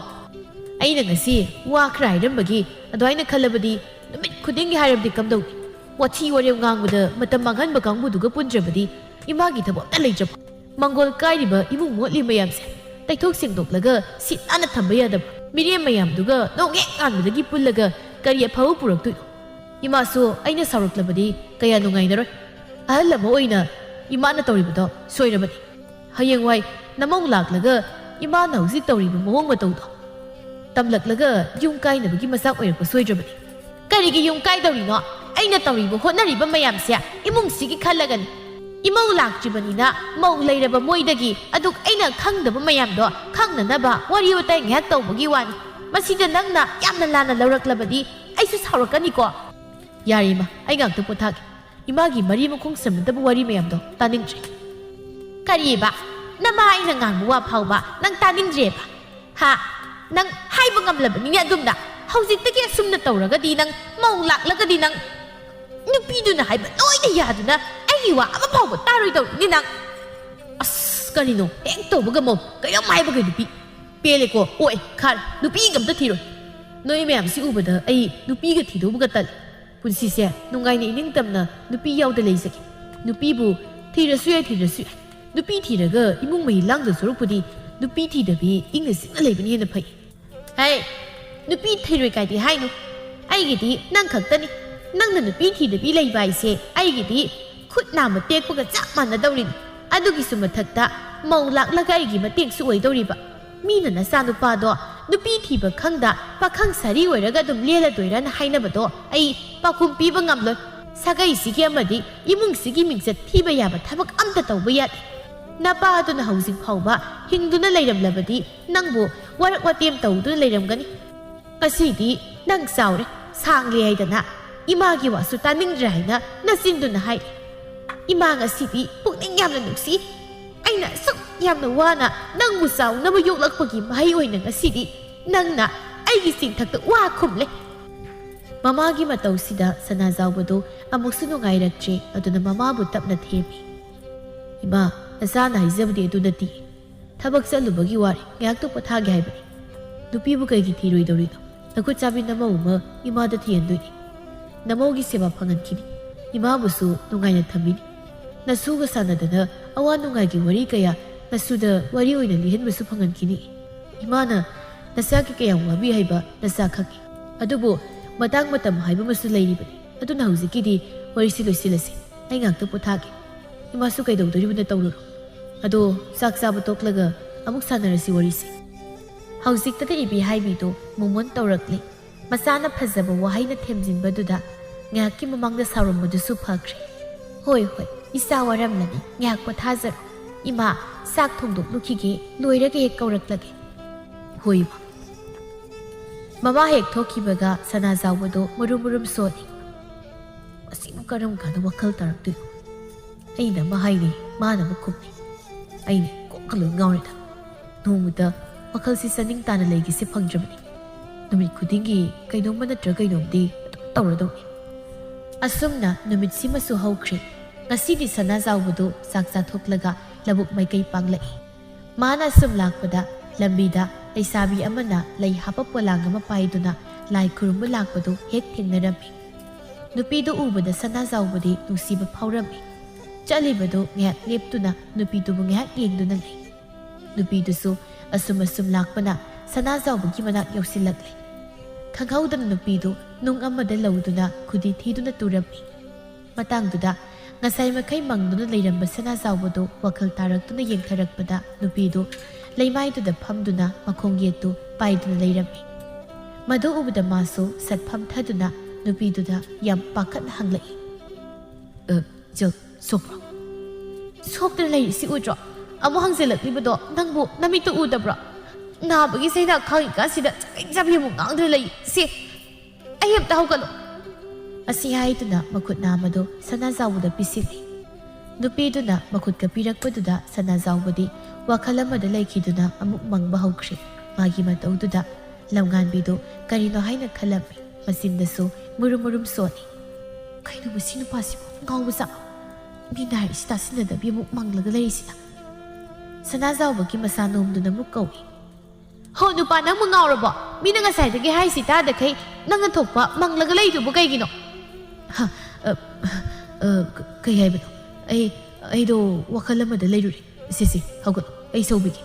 ꯑꯩꯅ ꯉꯁꯤ ꯋꯥ ꯈꯔ ꯍꯥꯏꯔꯝꯕꯒꯤ ꯑꯗꯨꯃꯥꯏꯅ ꯈꯜꯂꯕꯗꯤ ꯅꯨꯃꯤꯠ ꯈꯨꯗꯤꯡꯒꯤ ꯍꯥꯏꯔꯕꯗꯤ ꯀꯝꯗꯧꯅꯤ? ꯋꯥꯊꯤ ꯋꯥꯔꯦꯝ ꯉꯥꯡꯕꯗ ꯃꯇꯝ ꯃꯥꯡꯍꯟꯕ ꯀꯥꯡꯕꯨꯗꯨꯒ ꯄꯨꯟꯗ꯭ꯔꯕꯗꯤ ꯏꯃꯥꯒꯤ ꯊꯕꯛ ꯑꯝꯇ ꯂꯩꯇ꯭ꯔꯕꯣ?" ꯃꯪꯒꯣꯜ ꯀꯥꯏꯔꯤꯕ ꯏꯃꯨꯡ ꯃꯣꯠꯂꯤ ꯃꯌꯥꯝꯁꯦ ꯇꯩꯊꯣꯛ ꯁꯦꯡꯗꯣꯛꯂꯒ ꯁꯤꯠ ꯅꯥꯟꯅ ꯊꯝꯕ ꯌꯥꯗꯕ꯭ꯔꯥ? ꯃꯤꯔꯦꯝ ꯃꯌꯥꯝꯗꯨꯒ ꯅꯣꯡ ꯍꯦꯛ ꯉꯥꯟꯕꯗꯒꯤ ꯄꯨꯜꯂꯒ ꯀꯔꯤ ꯑꯐꯕ ꯄꯨꯔꯛꯇꯣꯏꯅꯣ? ꯏꯃꯥꯁꯨ ꯑꯩꯅ ꯁꯥꯎꯔꯛꯂꯕꯗꯤ ꯀꯌꯥ ꯅꯨꯡꯉꯥꯏꯅꯔꯣꯏ꯫ ꯑꯍꯜ ꯑꯃ ꯑꯣꯏꯅ ꯏꯃꯥꯅ ꯇꯧꯔꯤꯕꯗꯣ ꯁꯣꯏꯔꯕꯅꯤ꯫ ꯍꯌꯦꯡꯋꯥꯏ ꯅꯃꯧ ꯂꯥꯛꯂꯒ ꯏꯃꯥꯅ ꯍꯧꯖꯤꯛ ꯇꯧꯔꯤꯕ ꯃꯑꯣꯡ ꯃꯇꯧꯗꯣ ꯇꯝꯂꯛꯂꯒ ꯌꯨꯝ ꯀꯥꯏꯅꯕꯒꯤ ꯃꯆꯥꯛ ꯑꯣꯏꯔꯛꯄ ꯁꯣꯏꯗ꯭ꯔꯕꯅꯤ꯫ ꯀꯔꯤꯒꯤ ꯌꯨꯝ ꯀꯥꯏꯗꯧꯔꯤꯅꯣ? ꯑꯩꯅ ꯇꯧꯔꯤꯕ ꯍꯣꯠꯅꯔꯤꯕ ꯃꯌꯥꯝꯁꯦ ꯏꯃꯨꯡꯁꯤꯒꯤ ꯈꯜꯂꯒꯅꯤ꯫ ꯏꯃꯧ ꯂꯥꯛꯇ꯭ꯔꯤꯕꯅꯤꯅ ꯃꯧ ꯂꯩꯔꯕ ꯃꯣꯏꯗꯒꯤ ꯑꯗꯨꯛ ꯑꯩꯅ ꯈꯪꯗꯕ ꯃꯌꯥꯝꯗꯣ ꯈꯪꯅꯅꯕ ꯋꯥꯔꯤ ꯋꯥꯇꯥꯏ ꯉꯥꯏꯍꯥꯛ ꯇꯧꯕꯒꯤ ꯋꯥꯅꯤ꯫ ꯃꯁꯤꯗ ꯅꯪꯅ ꯌꯥꯝꯅ ꯂꯥꯟꯅ ꯂꯧꯔꯛꯂꯕꯗꯤ ꯑꯩꯁꯨ ꯁꯥꯎꯔꯛꯀꯅꯤꯀꯣ꯫ ꯌꯥꯔꯦ ꯏꯃꯥ, ꯑꯩ ꯉꯥꯛꯇ ꯄꯣꯊꯥꯒꯦ꯫ ꯏꯃꯥꯒꯤ ꯃꯔꯤ ꯃꯈꯣꯡ ꯁꯝꯅꯗꯕ ꯋꯥꯔꯤ ꯃꯌꯥꯝꯗꯣ ꯇꯥꯅꯤꯡꯗ꯭ꯔꯦ꯫ ꯀꯔꯤꯕ? ꯅꯃꯥ ꯑꯩꯅ ꯉꯥꯡꯕ ꯋꯥ ꯐꯥꯎꯕ ꯅꯪ ꯇꯥꯅꯤꯡꯗ꯭ꯔꯦꯕ? ꯍꯥ? ꯅꯪ ꯍꯥꯏꯕ ꯉꯝꯂꯕꯅꯤꯅꯦ ꯑꯗꯨꯝꯅ꯫ ꯍꯧꯖꯤꯛꯇꯒꯤ ꯑꯁꯨꯝꯅ ꯇꯧꯔꯒꯗꯤ ꯅꯪ ꯃꯧ ꯂꯥꯛꯂꯒꯗꯤ ꯅꯪ ꯅꯨꯄꯤꯗꯨꯅ ꯍꯥꯏꯕ ꯂꯣꯏꯅ ꯌꯥꯗꯨꯅ ꯑꯩꯒꯤ ꯋꯥ ꯑꯃ ꯐꯥꯎꯕ ꯇꯥꯔꯣꯏꯗꯧꯔꯤꯅꯤ ꯅꯪ꯫ ꯑꯁ, ꯀꯔꯤꯅꯣ ꯍꯦꯛ ꯇꯧꯕꯒ ꯃꯧ, ꯀꯩꯅꯣꯝ ꯍꯥꯏꯕꯒ ꯅꯨꯄꯤ꯫ ꯄꯦꯜꯂꯦꯀꯣ, ꯑꯣꯛꯑꯦ, ꯈꯥꯔꯦ, ꯅꯨꯄꯤ ꯑꯝꯇ ꯊꯤꯔꯣꯏ꯫ ꯅꯣꯏ ꯃꯌꯥꯝꯁꯤ ꯎꯕꯗ ꯑꯩ ꯅꯨꯄꯤꯒ ꯊꯤꯗꯧꯕꯒ ꯇꯜꯂꯦ꯫ ꯄꯨꯟꯁꯤꯁꯦ ꯅꯨꯡꯉꯥꯏꯅ ꯏꯅꯤꯡꯇꯝꯅ ꯅꯨꯄꯤ ꯌꯥꯎꯗ ꯂꯩꯖꯒꯦ꯫ ꯅꯨꯄꯤꯕꯨ ꯊꯤꯔꯁꯨ ꯌꯥꯏ, ꯊꯤꯗ꯭ꯔꯁꯨ ꯌꯥꯏ꯫ ꯅꯨꯄꯤ ꯊꯤꯔꯒ ꯏꯃꯨꯡ ꯃꯍꯤ ꯂꯥꯡꯗꯧ ꯁꯔꯨꯛꯄꯨꯗꯤ ꯅꯨꯄꯤ ꯊꯤꯗꯕꯤ ꯏꯪꯅ ꯆꯤꯛꯅ ꯂꯩꯕꯅ ꯍꯦꯟꯅ ꯐꯩ꯫ ꯍꯩ, ꯅꯨꯄꯤ ꯊꯤꯔꯣꯏ ꯀꯥꯏꯗꯤ ꯍꯥꯏꯅꯨ꯫ ꯑꯩꯒꯤꯗꯤ ꯅꯪ ꯈꯛꯇꯅꯤ꯫ ꯅꯪꯅ ꯅꯨꯄꯤ ꯊꯤꯗꯕꯤ ꯂꯩꯕ ꯍꯥꯏꯁꯦ ꯑꯩꯒꯤꯗꯤ ꯈꯨꯠ ꯅꯥꯝꯃ ꯇꯦꯛꯄꯒ ꯆꯞ ꯃꯥꯟꯅꯗꯧꯔꯤꯅꯤ꯫ ꯑꯗꯨꯒꯤꯁꯨ ꯃꯊꯛꯇ ꯃꯧ ꯂꯥꯛꯂꯒ ꯑꯩꯒꯤ ꯃꯇꯦꯡꯁꯨ ꯑꯣꯏꯗꯧꯔꯤꯕ꯫ ꯃꯤꯅ ꯅꯆꯥꯅꯨꯄꯥꯗꯣ ꯅꯨꯄꯤ ꯊꯤꯕ ꯈꯪꯗ ꯄꯥꯈꯪ ꯁꯥꯔꯤ ꯑꯣꯏꯔꯒ ꯑꯗꯨꯝ ꯂꯦꯜꯂꯗꯣꯏꯔꯅ ꯍꯥꯏꯅꯕꯗꯣ ꯑꯩ ꯄꯥꯎꯈꯨꯝ ꯄꯤꯕ ꯉꯝꯂꯣꯏ꯫ ꯁꯥꯒꯩꯁꯤꯒꯤ ꯑꯃꯗꯤ ꯏꯃꯨꯡꯁꯤꯒꯤ ꯃꯤꯡꯆꯠ ꯊꯤꯕ ꯌꯥꯕ ꯊꯕꯛ ꯑꯝꯇ ꯇꯧꯕ ꯌꯥꯗꯦ꯫ ꯅꯄꯥꯗꯨꯅ ꯍꯧꯖꯤꯛ ꯐꯥꯎꯕ ꯍꯤꯡꯗꯨꯅ ꯂꯩꯔꯝꯂꯕꯗꯤ ꯅꯪꯕꯨ ꯋꯥꯔꯛ ꯋꯥꯇꯦꯝ ꯇꯧꯗꯨꯅ ꯂꯩꯔꯝꯒꯅꯤ꯫ ꯉꯁꯤꯗꯤ ꯅꯪ ꯆꯥꯎꯔꯦ, ꯁꯥꯡꯂꯦ ꯍꯥꯏꯗꯅ ꯏꯃꯥꯒꯤ ꯋꯥꯁꯨ ꯇꯥꯅꯤꯡꯗ꯭ꯔꯦ ꯍꯥꯏꯅ ꯅꯆꯤꯟꯗꯨꯅ ꯍꯥꯏꯔꯤ꯫ ꯏꯃꯥ ꯉꯁꯤꯗꯤ ꯄꯨꯛꯅꯤꯡ ꯌꯥꯝꯅ ꯅꯨꯡꯁꯤ꯫ ꯑꯩꯅ ꯑꯁꯨꯛ ꯌꯥꯝꯅ ꯋꯥꯅ ꯅꯪꯕꯨ ꯆꯥꯎꯅꯕ ꯌꯣꯛꯂꯛꯄꯒꯤ ꯃꯍꯩ ꯑꯣꯏꯅ ꯉꯁꯤꯗꯤ ꯅꯪꯅ ꯑꯩꯒꯤ ꯆꯤꯡꯊꯛꯇ ꯋꯥ ꯈꯨꯝꯂꯦ꯫ ꯃꯃꯥꯒꯤ ꯃꯇꯧꯁꯤꯗ ꯁꯅꯥꯖꯥꯎꯕꯗꯨ ꯑꯃꯨꯛꯁꯨ ꯅꯨꯡꯉꯥꯏꯔꯛꯇ꯭ꯔꯦ꯫ ꯑꯗꯨꯅ ꯃꯃꯥꯕꯨ ꯇꯞꯅ ꯊꯦꯝꯃꯤ꯫ "ꯏꯃꯥ, ꯅꯆꯥꯅ ꯍꯥꯏꯖꯕꯗꯤ ꯑꯗꯨ ꯅꯠꯇꯦ꯫ ꯊꯕꯛ ꯆꯠꯂꯨꯕꯒꯤ ꯋꯥꯔꯦ, ꯉꯥꯏꯍꯥꯛꯇ ꯄꯣꯊꯥꯒꯦ ꯍꯥꯏꯕꯅꯤ꯫ ꯅꯨꯄꯤꯕꯨ ꯀꯩꯒꯤ ꯊꯤꯔꯣꯏꯗꯧꯔꯤꯅꯣ? ꯅꯈꯨꯠ ꯆꯥꯕꯤ ꯅꯃꯧ ꯑꯃ ꯏꯃꯥꯗ ꯊꯤꯍꯟꯗꯣꯏꯅꯤ꯫ ꯅꯃꯧꯒꯤ ꯁꯦꯕꯥ ꯐꯪꯍꯟꯈꯤꯅꯤ꯫ ꯏꯃꯥꯕꯨꯁꯨ ꯅꯨꯡꯉꯥꯏꯅ ꯊꯝꯕꯤꯅꯤ꯫" ꯅꯁꯨꯒ ꯁꯥꯟꯅꯗꯅ ꯑꯋꯥ ꯅꯨꯡꯉꯥꯏꯒꯤ ꯋꯥꯔꯤ ꯀꯌꯥ ꯅꯁꯨꯗ ꯋꯥꯔꯤ ꯑꯣꯏꯅ ꯂꯤꯍꯟꯕꯁꯨ ꯐꯪꯍꯟꯈꯤꯅꯤ꯫ ꯏꯃꯥꯅ ꯅꯁꯥꯒꯤ ꯀꯌꯥꯝ ꯋꯥꯕꯤ ꯍꯥꯏꯕ ꯅꯁꯥ ꯈꯪꯏ꯫ ꯑꯗꯨꯕꯨ ꯃꯇꯥꯡ ꯃꯇꯝ ꯍꯥꯏꯕ ꯑꯃꯁꯨ ꯂꯩꯔꯤꯕꯅꯤ꯫ ꯑꯗꯨꯅ ꯍꯧꯖꯤꯛꯀꯤꯗꯤ ꯋꯥꯔꯤꯁꯤ ꯂꯣꯏꯁꯤꯜꯂꯁꯤ꯫ ꯑꯩ ꯉꯥꯛꯇ ꯄꯣꯊꯥꯒꯦ꯫ ꯏꯃꯥꯁꯨ ꯀꯩꯗꯧꯗꯣꯔꯤꯕꯅ ꯇꯧꯔꯨꯔꯣ꯫ ꯑꯗꯣ ꯆꯥꯛ ꯆꯥꯕ ꯇꯣꯛꯂꯒ ꯑꯃꯨꯛ ꯁꯥꯟꯅꯔꯁꯤ ꯋꯥꯔꯤꯁꯤ꯫ ꯍꯧꯖꯤꯛꯇꯗ ꯏꯕꯤ ꯍꯥꯏꯕꯤꯗꯨ ꯃꯣꯃꯣꯟ ꯇꯧꯔꯛꯂꯦ꯫ ꯃꯆꯥꯅ ꯐꯖꯕ ꯋꯥꯍꯩꯅ ꯊꯦꯝꯖꯤꯟꯕꯗꯨꯗ ꯉꯥꯏꯍꯥꯛꯀꯤ ꯃꯃꯥꯡꯗ ꯁꯥꯎꯔꯝꯕꯗꯨꯁꯨ ꯐꯈ꯭ꯔꯦ꯫ "ꯍꯣꯏ, ꯍꯣꯏ, ꯏꯆꯥ ꯋꯥꯔꯝꯂꯅꯤ, ꯉꯥꯏꯍꯥꯛ ꯄꯣꯊꯥꯖꯔꯣ꯫ ꯏꯃꯥ, ꯆꯥꯛ ꯊꯣꯡꯗꯣꯛꯂꯨꯈꯤꯒꯦ, ꯂꯣꯏꯔꯒ ꯍꯦꯛ ꯀꯧꯔꯛꯂꯒꯦ꯫" "ꯍꯣꯏ, ꯏꯃꯥ꯫" ꯃꯃꯥ ꯍꯦꯛ ꯊꯣꯛꯈꯤꯕꯒ ꯁꯅꯥꯖꯥꯎꯕꯗꯣ ꯃꯨꯔꯨꯝ ꯃꯨꯔꯨꯝ ꯁꯣꯜꯂꯤ꯫ "ꯃꯁꯤꯕꯨ ꯀꯔꯝ ꯀꯥꯟꯗ ꯋꯥꯈꯜ ꯇꯥꯔꯛꯇꯣꯏꯅꯣ?" ꯑꯩꯅ ꯑꯃ ꯍꯥꯏꯅꯤ, ꯃꯥꯅ ꯑꯃ ꯈꯨꯝꯅꯤ꯫ ꯑꯩꯅ ꯀꯣꯛꯀ ꯂꯣꯏ ꯉꯥꯎꯔꯦꯗ꯫ ꯅꯣꯡꯃꯇ ꯋꯥꯈꯜꯁꯤ ꯆꯥꯅꯤꯡ ꯇꯥꯅ ꯂꯩꯒꯦꯁꯦ ꯐꯪꯗ꯭ꯔꯕꯅꯤ꯫ ꯅꯨꯃꯤꯠ ꯈꯨꯗꯤꯡꯒꯤ ꯀꯩꯅꯣꯝꯃ ꯅꯠꯇ꯭ꯔ ꯀꯩꯅꯣꯝꯗꯤ ꯑꯗꯨꯝ ꯇꯧꯔꯗꯧꯅꯤ꯫ ꯑꯁꯨꯝꯅ ꯅꯨꯃꯤꯠꯁꯤꯃꯁꯨ ꯍꯧꯈ꯭ꯔꯦ꯫ ꯉꯁꯤꯗꯤ ꯁꯅꯥꯖꯥꯎꯕꯗꯨ ꯆꯥꯛ ꯆꯥꯊꯣꯛꯂꯒ ꯂꯧꯕꯨꯛ ꯃꯥꯏꯀꯩ ꯄꯥꯡꯂꯛꯏ꯫ ꯃꯥꯅ ꯑꯁꯨꯝ ꯂꯥꯛꯄꯗ ꯂꯝꯕꯤꯗ ꯂꯩꯁꯥꯕꯤ ꯑꯃꯅ ꯂꯩ ꯍꯥꯞꯄ ꯄꯣꯂꯥꯡ ꯑꯃ ꯄꯥꯏꯗꯨꯅ ꯂꯥꯏ ꯈꯨꯔꯨꯝꯕ ꯂꯥꯛꯄꯗꯨ ꯍꯦꯛ ꯊꯦꯡꯅꯔꯝꯃꯤ꯫ ꯅꯨꯄꯤꯗꯨ ꯎꯕꯗ ꯁꯅꯥꯖꯥꯎꯕꯗꯤ ꯅꯨꯡꯁꯤꯕ ꯐꯥꯎꯔꯝꯃꯤ꯫ ꯆꯠꯂꯤꯕꯗꯨ ꯉꯥꯏꯍꯥꯛ ꯂꯦꯞꯇꯨꯅ ꯅꯨꯄꯤꯗꯨꯕꯨ ꯉꯥꯏꯍꯥꯛ ꯌꯦꯡꯗꯨꯅ ꯂꯩ꯫ ꯅꯨꯄꯤꯗꯨꯁꯨ ꯑꯁꯨꯝ ꯑꯁꯨꯝ ꯂꯥꯛꯄꯅ ꯁꯅꯥꯖꯥꯎꯕꯒꯤ ꯃꯅꯥꯛ ꯌꯧꯁꯤꯜꯂꯛꯂꯦ꯫ ꯈꯪꯍꯧꯗꯅ ꯅꯨꯄꯤꯗꯨ ꯅꯨꯡ ꯑꯃꯗ ꯂꯧꯗꯨꯅ ꯈꯨꯗꯤ ꯊꯤꯗꯨꯅ ꯇꯨꯔꯝꯃꯤ꯫ ꯃꯇꯥꯡꯗꯨꯗ ꯉꯁꯥꯏ ꯃꯈꯩ ꯃꯪꯗꯨꯅ ꯂꯩꯔꯝꯕ ꯁꯅꯥꯖꯥꯎꯕꯗꯨ ꯋꯥꯈꯜ ꯇꯥꯔꯛꯇꯨꯅ ꯌꯦꯡꯊꯔꯛꯄꯗ ꯅꯨꯄꯤꯗꯨ ꯂꯩꯃꯥꯏꯗꯨꯗ ꯐꯝꯗꯨꯅ ꯃꯈꯣꯡ ꯌꯦꯠꯇꯨ ꯄꯥꯏꯗꯨꯅ ꯂꯩꯔꯝꯃꯤ꯫ ꯃꯗꯨ ꯎꯕꯗ ꯃꯥꯁꯨ ꯁꯠ ꯐꯝꯊꯗꯨꯅ ꯅꯨꯄꯤꯗꯨꯗ ꯌꯥꯝ ꯄꯥꯈꯠꯅ ꯍꯪꯂꯛꯏ, "ꯑ, ꯏꯆꯜ, ꯁꯣꯛꯄ꯭ꯔꯣ?" "ꯁꯣꯛꯇꯅ ꯂꯩꯔꯤꯁꯤ ꯎꯗ꯭ꯔꯣ? ꯑꯃꯨꯛ ꯍꯪꯖꯤꯜꯂꯛꯂꯤꯕꯗꯣ ꯅꯪꯕꯨ ꯅꯃꯤꯠꯇ ꯎꯗꯕ꯭ꯔꯣ? ꯅꯥꯕꯒꯤ ꯆꯩꯅꯥ ꯈꯥꯡꯉꯤꯀꯥꯟꯁꯤꯗ ꯆꯒꯩ ꯆꯥꯕꯤ ꯑꯃꯨꯛ ꯉꯥꯡꯗꯨꯅ ꯂꯩꯔꯤꯁꯤ꯫ ꯑꯩ ꯑꯝꯇ ꯍꯧꯒꯠꯂꯣ꯫" ꯑꯁꯤ ꯍꯥꯏꯗꯨꯅ ꯃꯈꯨꯠ ꯅꯥꯝꯃꯗꯨ ꯁꯅꯥꯖꯥꯎꯕꯗ ꯄꯤꯁꯤꯜꯂꯤ꯫ ꯅꯨꯄꯤꯗꯨꯅ ꯃꯈꯨꯠꯀ ꯄꯤꯔꯛꯄꯗꯨꯗ ꯁꯅꯥꯖꯥꯎꯕꯗꯤ ꯋꯥꯈꯜ ꯑꯃꯗ ꯂꯩꯈꯤꯗꯨꯅ ꯑꯃꯨꯛ ꯃꯪꯕ ꯍꯧꯈ꯭ꯔꯦ꯫ ꯃꯥꯒꯤ ꯃꯇꯧꯗꯨꯗ ꯂꯝꯉꯥꯟꯕꯤꯗꯨ ꯀꯔꯤꯅꯣ ꯍꯥꯏꯅ ꯈꯜꯂꯝꯃꯤ꯫ ꯃꯆꯤꯟꯗꯁꯨ ꯃꯨꯔꯨꯝ ꯃꯨꯔꯨꯝ ꯁꯣꯜꯂꯤ꯫ "ꯀꯩꯅꯣ ꯃꯁꯤ ꯅꯨꯄꯥꯁꯤꯕꯨ ꯉꯥꯎꯕ ꯖꯥꯠꯂꯣ? ꯃꯤꯅ ꯍꯥꯏꯔꯤꯁꯤ ꯇꯥꯁꯤꯟꯅꯗꯕꯤ ꯑꯃꯨꯛ ꯃꯪꯂꯒ ꯂꯩꯔꯤꯁꯤꯅ?" ꯁꯅꯥꯖꯥꯎꯕꯒꯤ ꯃꯁꯥ ꯅꯣꯝꯗꯨꯅ ꯑꯃꯨꯛ ꯀꯧꯏ, "ꯍꯣ ꯅꯨꯄꯥ, ꯅꯪꯕꯨ ꯉꯥꯎꯔꯕꯣ? ꯃꯤꯅ ꯉꯁꯥꯏꯗꯒꯤ ꯍꯥꯏꯔꯤꯁꯤ ꯇꯥꯗꯈꯩ ꯅꯪꯅ ꯊꯣꯛꯄ ꯃꯪꯂꯒ ꯂꯩꯗꯨꯕꯨ ꯀꯩꯒꯤꯅꯣ?" "ꯍ, ꯑ, ꯑ, ꯀ-, ꯀꯩ ꯍꯥꯏꯕꯅꯣ? ꯑꯩ, ꯑꯩꯗꯣ ꯋꯥꯈꯜ ꯑꯃꯗ ꯂꯩꯔꯨꯔꯦ꯫ ꯁꯦ, ꯁꯦ, ꯍꯧꯒꯠꯂꯣ, ꯑꯩ ꯁꯧꯕꯤꯒꯦ꯫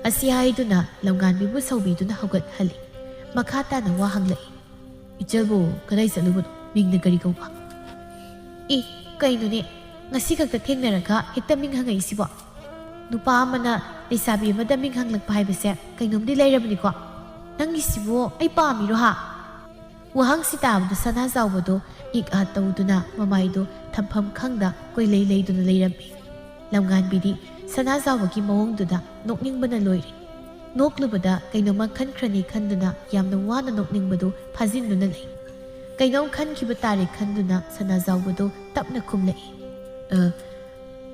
ꯑꯁꯤ ꯍꯥꯏꯗꯨꯅ ꯂꯝꯉꯥꯟꯕꯤꯕꯨ ꯁꯧꯕꯤꯗꯨꯅ ꯍꯧꯒꯠꯍꯜꯂꯤ꯫ ꯃꯈꯥ ꯇꯥꯅ ꯋꯥ ꯍꯪꯂꯛꯏ꯫ "ꯏꯆꯜꯕꯨ ꯀꯗꯥꯏ ꯆꯠꯂꯨꯕꯅꯣ? ꯃꯤꯡꯅ ꯀꯔꯤ ꯀꯧꯕ?" "ꯏ, ꯀꯩꯅꯣꯅꯦ, ꯉꯁꯤ ꯈꯛꯇ ꯊꯦꯡꯅꯔꯒ ꯍꯦꯛꯇ ꯃꯤꯡ ꯍꯪꯉꯛꯏꯁꯤꯕꯣ? ꯅꯨꯄꯥ ꯑꯃꯅ ꯂꯩꯁꯥꯕꯤ ꯑꯃꯗ ꯃꯤꯡ ꯍꯪꯂꯛꯄ ꯍꯥꯏꯕꯁꯦ ꯀꯩꯅꯣꯝꯗꯤ ꯂꯩꯔꯕꯅꯤꯀꯣ? ꯅꯪꯒꯤꯁꯤꯕꯨ ꯑꯩ ꯄꯥꯝꯃꯤꯔꯣ ꯍꯥ?" ꯋꯥꯍꯪꯁꯤ ꯇꯥꯕꯗ ꯁꯅꯥꯖꯥꯎꯕꯗꯣ ꯏꯛ ꯑꯥ ꯇꯧꯗꯨꯅ ꯃꯃꯥꯏꯗꯣ ꯊꯝꯐꯝ ꯈꯪꯗ ꯀꯣꯏꯂꯩ ꯂꯩꯗꯨꯅ ꯂꯩꯔꯝꯃꯤ꯫ ꯂꯝꯉꯥꯟꯕꯤꯗꯤ ꯁꯅꯥꯖꯥꯎꯕꯒꯤ ꯃꯑꯣꯡꯗꯨꯗ ꯅꯣꯛꯅꯤꯡꯕꯅ ꯂꯣꯏꯔꯦ꯫ ꯅꯣꯛꯂꯨꯕꯗ ꯀꯩꯅꯣꯝꯃ ꯈꯟꯈ꯭ꯔꯅꯤ ꯈꯟꯗꯨꯅ ꯌꯥꯝꯅ ꯋꯥꯅ ꯅꯣꯛꯅꯤꯡꯕꯗꯨ ꯐꯥꯖꯤꯟꯗꯨꯅ ꯂꯩ꯫ ꯀꯩꯅꯣꯝ ꯈꯟꯈꯤꯕ ꯇꯥꯔꯦ ꯈꯟꯗꯨꯅ ꯁꯅꯥꯖꯥꯎꯕꯗꯨ ꯇꯞꯅ ꯈꯨꯝꯂꯛꯏ꯫ "ꯑ,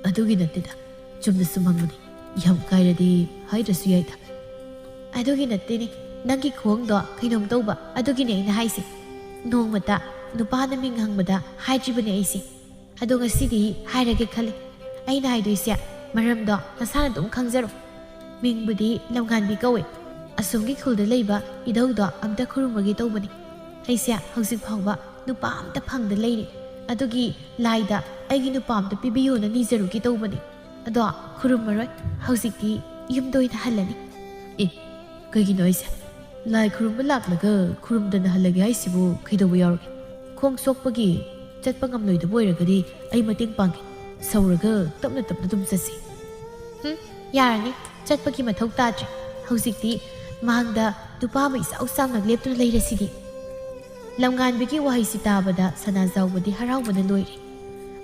ꯑꯗꯨꯒꯤ ꯅꯠꯇꯦꯗ, ꯆꯨꯝꯅ ꯁꯨꯝ ꯍꯪꯕꯅꯤ꯫ ꯌꯥꯝ ꯀꯥꯏꯔꯗꯤ ꯍꯥꯏꯗ꯭ꯔꯁꯨ ꯌꯥꯏꯗ꯫" "ꯑꯗꯨꯒꯤ ꯅꯠꯇꯦꯅꯦ, ꯅꯪꯒꯤ ꯈꯨꯍꯪꯗꯣ ꯀꯩꯅꯣꯝ ꯇꯧꯕ, ꯑꯗꯨꯒꯤꯅꯦ ꯑꯩꯅ ꯍꯥꯏꯁꯦ꯫ ꯅꯣꯡꯃꯇ ꯅꯨꯄꯥꯅ ꯃꯤꯡ ꯍꯪꯕꯗ ꯍꯥꯏꯗ꯭ꯔꯤꯕꯅꯦ ꯑꯩꯁꯦ꯫ ꯑꯗꯣ ꯉꯁꯤꯗꯤ ꯍꯥꯏꯔꯒꯦ ꯈꯜꯂꯤ꯫ ꯑꯩꯅ ꯍꯥꯏꯗꯣꯏꯁꯦ ꯃꯔꯝꯗꯣ ꯅꯁꯥꯅ ꯑꯗꯨꯝ ꯈꯪꯖꯔꯣ꯫ ꯃꯤꯡꯕꯨꯗꯤ ꯂꯝꯉꯥꯟꯕꯤ ꯀꯧꯋꯦ꯫ ꯑꯁꯣꯝꯒꯤ ꯈꯨꯜꯗ ꯂꯩꯕ ꯏꯙꯧꯗꯣ ꯑꯝꯇ ꯈꯨꯔꯨꯝꯃꯒꯦ ꯇꯧꯕꯅꯤ꯫ ꯑꯩꯁꯦ ꯍꯧꯖꯤꯛ ꯐꯥꯎꯕ ꯅꯨꯄꯥ ꯑꯝꯇ ꯐꯪꯗ ꯂꯩꯔꯤ꯫ ꯑꯗꯨꯒꯤ ꯂꯥꯏꯗ ꯑꯩꯒꯤ ꯅꯨꯄꯥ ꯑꯝꯇ ꯄꯤꯕꯤꯌꯣꯅ ꯅꯤꯖꯔꯨꯒꯦ ꯇꯧꯕꯅꯤ꯫ ꯑꯗꯣ ꯈꯨꯔꯨꯝꯃꯔꯣꯏ꯫ ꯍꯧꯖꯤꯛꯇꯤ ꯌꯨꯝꯗ ꯑꯣꯏꯅ ꯍꯜꯂꯅꯤ꯫" "ꯑꯦ, ꯀꯩꯒꯤꯅꯣ ꯍꯥꯏꯁꯦ? ꯂꯥꯏ ꯈꯨꯔꯨꯝꯕ ꯂꯥꯛꯂꯒ ꯈꯨꯔꯨꯝꯗꯅ ꯍꯜꯂꯒꯦ ꯍꯥꯏꯁꯤꯕꯨ ꯀꯩꯗꯧꯕ ꯌꯥꯎꯔꯒꯦ? ꯈꯣꯡ ꯁꯣꯛꯄꯒꯤ ꯆꯠꯄ ꯉꯝꯂꯣꯏꯗꯕ ꯑꯣꯏꯔꯒꯗꯤ ꯑꯩ ꯃꯇꯦꯡ ꯄꯥꯡꯒꯦ꯫ ꯁꯧꯔꯒ ꯇꯞꯅ ꯇꯞꯅ ꯑꯗꯨꯝ ꯆꯠꯁꯤ꯫" "ꯍꯨꯝ, ꯌꯥꯔꯅꯤ꯫ ꯆꯠꯄꯒꯤ ꯃꯊꯧ ꯇꯥꯗ꯭ꯔꯦ꯫ ꯍꯧꯖꯤꯛꯇꯤ ꯃꯥꯡꯗ ꯅꯨꯄꯥ ꯑꯃ ꯏꯆꯥꯎ ꯆꯥꯎꯅ ꯂꯦꯞꯇꯨꯅ ꯂꯩꯔꯁꯤꯗꯤ꯫" ꯂꯝꯉꯥꯟꯕꯤꯒꯤ ꯋꯥꯍꯩꯁꯤ ꯇꯥꯕꯗ ꯁꯅꯥꯖꯥꯎꯕꯗꯤ ꯍꯔꯥꯎꯕꯅ ꯂꯣꯏꯔꯦ꯫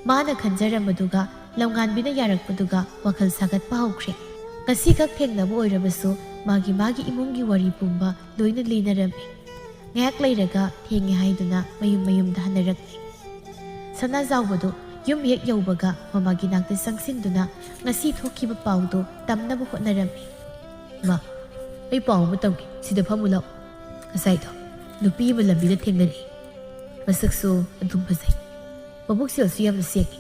ꯃꯥꯅ ꯈꯟꯖꯔꯝꯕꯗꯨꯒ ꯂꯝꯉꯥꯟꯕꯤꯅ ꯌꯥꯔꯛꯄꯗꯨꯒ ꯋꯥꯈꯜ ꯁꯥꯒꯠꯄ ꯍꯧꯈ꯭ꯔꯦ꯫ ꯉꯁꯤꯈꯛ ꯊꯦꯡꯅꯕ ꯑꯣꯏꯔꯕꯁꯨ ꯃꯥꯒꯤ ꯃꯥꯒꯤ ꯏꯃꯨꯡꯒꯤ ꯋꯥꯔꯤ ꯄꯨꯝꯕ ꯂꯣꯏꯅ ꯂꯤꯅꯔꯝꯃꯤ꯫ ꯉꯥꯏꯍꯥꯛ ꯂꯩꯔꯒ ꯊꯦꯡꯉꯦ ꯍꯥꯏꯗꯨꯅ ꯃꯌꯨꯝ ꯃꯌꯨꯝꯗ ꯍꯟꯅꯔꯛꯂꯦ꯫ ꯁꯅꯥꯖꯥꯎꯕꯗꯨ ꯌꯨꯝ ꯍꯦꯛ ꯌꯧꯕꯒ ꯃꯃꯥꯒꯤ ꯅꯥꯛꯇ ꯆꯪꯁꯤꯟꯗꯨꯅ ꯉꯁꯤ ꯊꯣꯛꯈꯤꯕ ꯄꯥꯎꯗꯨ ꯇꯝꯅꯕ ꯍꯣꯠꯅꯔꯝꯃꯤ꯫ "ꯏꯃꯥ, ꯑꯩ ꯄꯥꯎ ꯑꯃ ꯇꯝꯒꯦ, ꯁꯤꯗ ꯐꯝꯃꯨ ꯂꯥꯎ꯫ ꯉꯁꯥꯏꯗꯣ ꯅꯨꯄꯤ ꯑꯃ ꯂꯝꯕꯤꯗ ꯊꯦꯡꯅꯔꯛꯏ꯫ ꯃꯁꯛꯁꯨ ꯑꯗꯨꯝ ꯐꯖꯩ꯫ ꯃꯕꯨꯛꯆꯦꯜꯁꯨ ꯌꯥꯝꯅ ꯁꯦꯡꯉꯤ꯫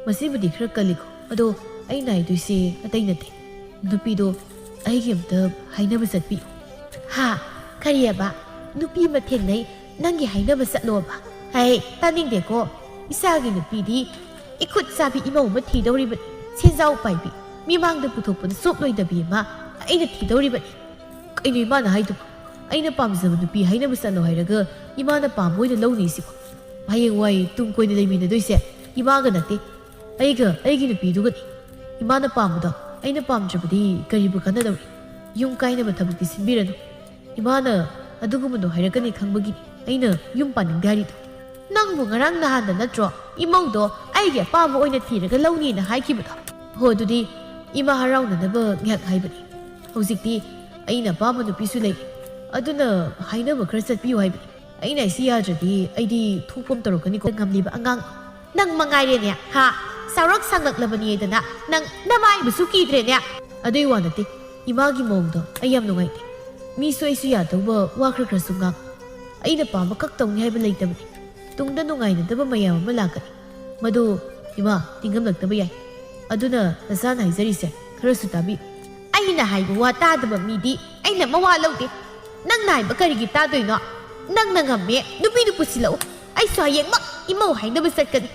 ꯃꯆꯤꯟꯕꯨꯗꯤ ꯈꯔ ꯀꯜꯂꯤꯀꯣ꯫ ꯑꯗꯣ ꯑꯩꯅ ꯍꯥꯏꯗꯣꯏꯁꯦ ꯑꯇꯩ ꯅꯠꯇꯦ꯫ ꯅꯨꯄꯤꯗꯣ ꯑꯩꯒꯤ ꯑꯝꯇ ꯍꯥꯏꯅꯕ ꯆꯠꯄꯤꯌꯨ꯫" "ꯍꯥ? ꯀꯔꯤꯑꯕ? ꯅꯨꯄꯤ ꯑꯃ ꯊꯦꯡꯅꯩ, ꯅꯪꯒꯤ ꯍꯥꯏꯅꯕ ꯆꯠꯂꯣꯕ? ꯍꯩ, ꯇꯥꯅꯤꯡꯗꯦꯀꯣ꯫ ꯏꯆꯥꯒꯤ ꯅꯨꯄꯤꯗꯤ ꯏꯈꯨꯠ ꯆꯥꯕꯤ ꯏꯃꯧ ꯑꯃ ꯊꯤꯗꯧꯔꯤꯕꯅꯤ꯫ ꯁꯦꯟꯖꯥꯎ ꯄꯥꯏꯕꯤ, ꯃꯤꯃꯥꯡꯗ ꯄꯨꯊꯣꯛꯄꯗ ꯆꯣꯞꯂꯣꯏꯗꯕꯤ ꯑꯃ ꯑꯩꯅ ꯊꯤꯗꯧꯔꯤꯕꯅꯤ꯫ ꯀꯩꯅꯣ ꯏꯃꯥꯅ ꯍꯥꯏꯗꯨꯕꯨ? ꯑꯩꯅ ꯄꯥꯝꯖꯕ ꯅꯨꯄꯤ ꯍꯥꯏꯅꯕ ꯆꯠꯂꯣ ꯍꯥꯏꯔꯒ ꯏꯃꯥꯅ ꯄꯥꯝꯕ ꯑꯣꯏꯅ ꯂꯧꯅꯤ ꯁꯤꯕꯣ? ꯍꯌꯦꯡꯋꯥꯏ ꯇꯨꯡ ꯀꯣꯏꯅ ꯂꯩꯃꯤꯟꯅꯗꯣꯏꯁꯦ ꯏꯃꯥꯒ ꯅꯠꯇꯦ, ꯑꯩꯒ ꯑꯩꯒꯤ ꯅꯨꯄꯤꯗꯨꯒꯅꯤ꯫ ꯏꯃꯥꯅ ꯄꯥꯝꯕꯗꯣ ꯑꯩꯅ ꯄꯥꯝꯗ꯭ꯔꯕꯗꯤ ꯀꯔꯤꯕꯨ ꯀꯥꯟꯅꯗꯧꯔꯤ? ꯌꯨꯝ ꯀꯥꯏꯅꯕ ꯊꯕꯛꯇꯤ ꯁꯤꯟꯕꯤꯔꯅꯨ꯫ ꯏꯃꯥꯅ ꯑꯗꯨꯒꯨꯝꯕꯗꯣ ꯍꯥꯏꯔꯛꯀꯅꯤ ꯈꯪꯕꯒꯤꯅꯤ ꯑꯩꯅ ꯌꯨꯝ ꯄꯥꯅꯤꯡꯗꯦ ꯍꯥꯏꯔꯤꯗꯣ꯫ ꯅꯪꯕꯨ ꯉꯔꯥꯡ ꯅꯍꯥꯟꯗ ꯅꯠꯇ꯭ꯔꯣ ꯏꯃꯧꯗꯣ ꯑꯩꯒꯤ ꯑꯄꯥꯝꯕ ꯑꯣꯏꯅ ꯊꯤꯔꯒ ꯂꯧꯅꯤꯅ ꯍꯥꯏꯈꯤꯕꯗꯣ? ꯍꯣ, ꯑꯗꯨꯗꯤ ꯏꯃꯥ ꯍꯔꯥꯎꯅꯅꯕ ꯉꯥꯏꯍꯥꯛ ꯍꯥꯏꯕꯅꯤ꯫ ꯍꯧꯖꯤꯛꯇꯤ ꯑꯩꯅ ꯑꯄꯥꯝꯕ ꯅꯨꯄꯤꯁꯨ ꯂꯩ, ꯑꯗꯨꯅ ꯍꯥꯏꯅꯕ ꯈꯔ ꯆꯠꯄꯤꯌꯨ ꯍꯥꯏꯕꯅꯤ꯫ ꯑꯩꯅ ꯑꯩꯁꯤ ꯌꯥꯗ꯭ꯔꯗꯤ ꯑꯩꯗꯤ ꯊꯣꯛꯄ ꯑꯃ ꯇꯧꯔꯛꯀꯅꯤꯀꯣ꯫ ꯉꯝꯂꯤꯕ ꯑꯉꯥꯡ ꯅꯪ ꯃꯉꯥꯏꯔꯦꯅꯦ, ꯍꯥ? ꯆꯥꯎꯔꯛ ꯁꯥꯡꯂꯛꯂꯕꯅꯤꯗꯅ ꯅꯪ ꯅꯃꯥꯏꯕꯁꯨ ꯀꯤꯗ꯭ꯔꯦꯅꯦ꯫ ꯑꯗꯨꯏ ꯋꯥ ꯅꯠꯇꯦ, ꯏꯃꯥꯒꯤ ꯃꯑꯣꯡꯗꯣ ꯑꯩ ꯌꯥꯝ ꯅꯨꯡꯉꯥꯏꯇꯦ꯫ ꯃꯤꯁꯨ ꯑꯩꯁꯨ ꯌꯥꯗꯧꯕ ꯋꯥ ꯈꯔ ꯈꯔꯁꯨ ꯉꯥꯡ꯫ ꯑꯩꯅ ꯄꯥꯝꯕ ꯈꯛ ꯇꯧꯅꯤ ꯍꯥꯏꯕ ꯂꯩꯇꯕꯅꯤ꯫ ꯇꯨꯡꯗ ꯅꯨꯡꯉꯥꯏꯅꯗꯕ ꯃꯌꯥꯝ ꯑꯃ ꯂꯥꯛꯀꯅꯤ꯫ ꯃꯗꯨ ꯏꯃꯥ ꯇꯤꯡꯉꯝꯂꯛꯇꯕ ꯌꯥꯏ꯫ ꯑꯗꯨꯅ ꯅꯆꯥꯅ ꯍꯥꯏꯖꯔꯤꯁꯦ ꯈꯔꯁꯨ ꯇꯥꯕꯤꯌꯨ꯫ ꯑꯩꯅ ꯍꯥꯏꯕ ꯋꯥ ꯇꯥꯗꯕ ꯃꯤꯗꯤ ꯑꯩꯅ ꯃꯋꯥ ꯂꯧꯗꯦ꯫ ꯅꯪꯅ ꯍꯥꯏꯕ ꯀꯔꯤꯒꯤ ꯇꯥꯗꯣꯏꯅꯣ? ꯅꯪꯅ ꯉꯝꯃꯦ, ꯅꯨꯄꯤꯗꯨ ꯄꯨꯁꯤꯜꯂꯛꯎ꯫ ꯑꯩꯁꯨ ꯍꯌꯦꯡꯃꯛ ꯏꯃꯧ ꯍꯥꯏꯅꯕ ꯆꯠꯀꯅꯤ꯫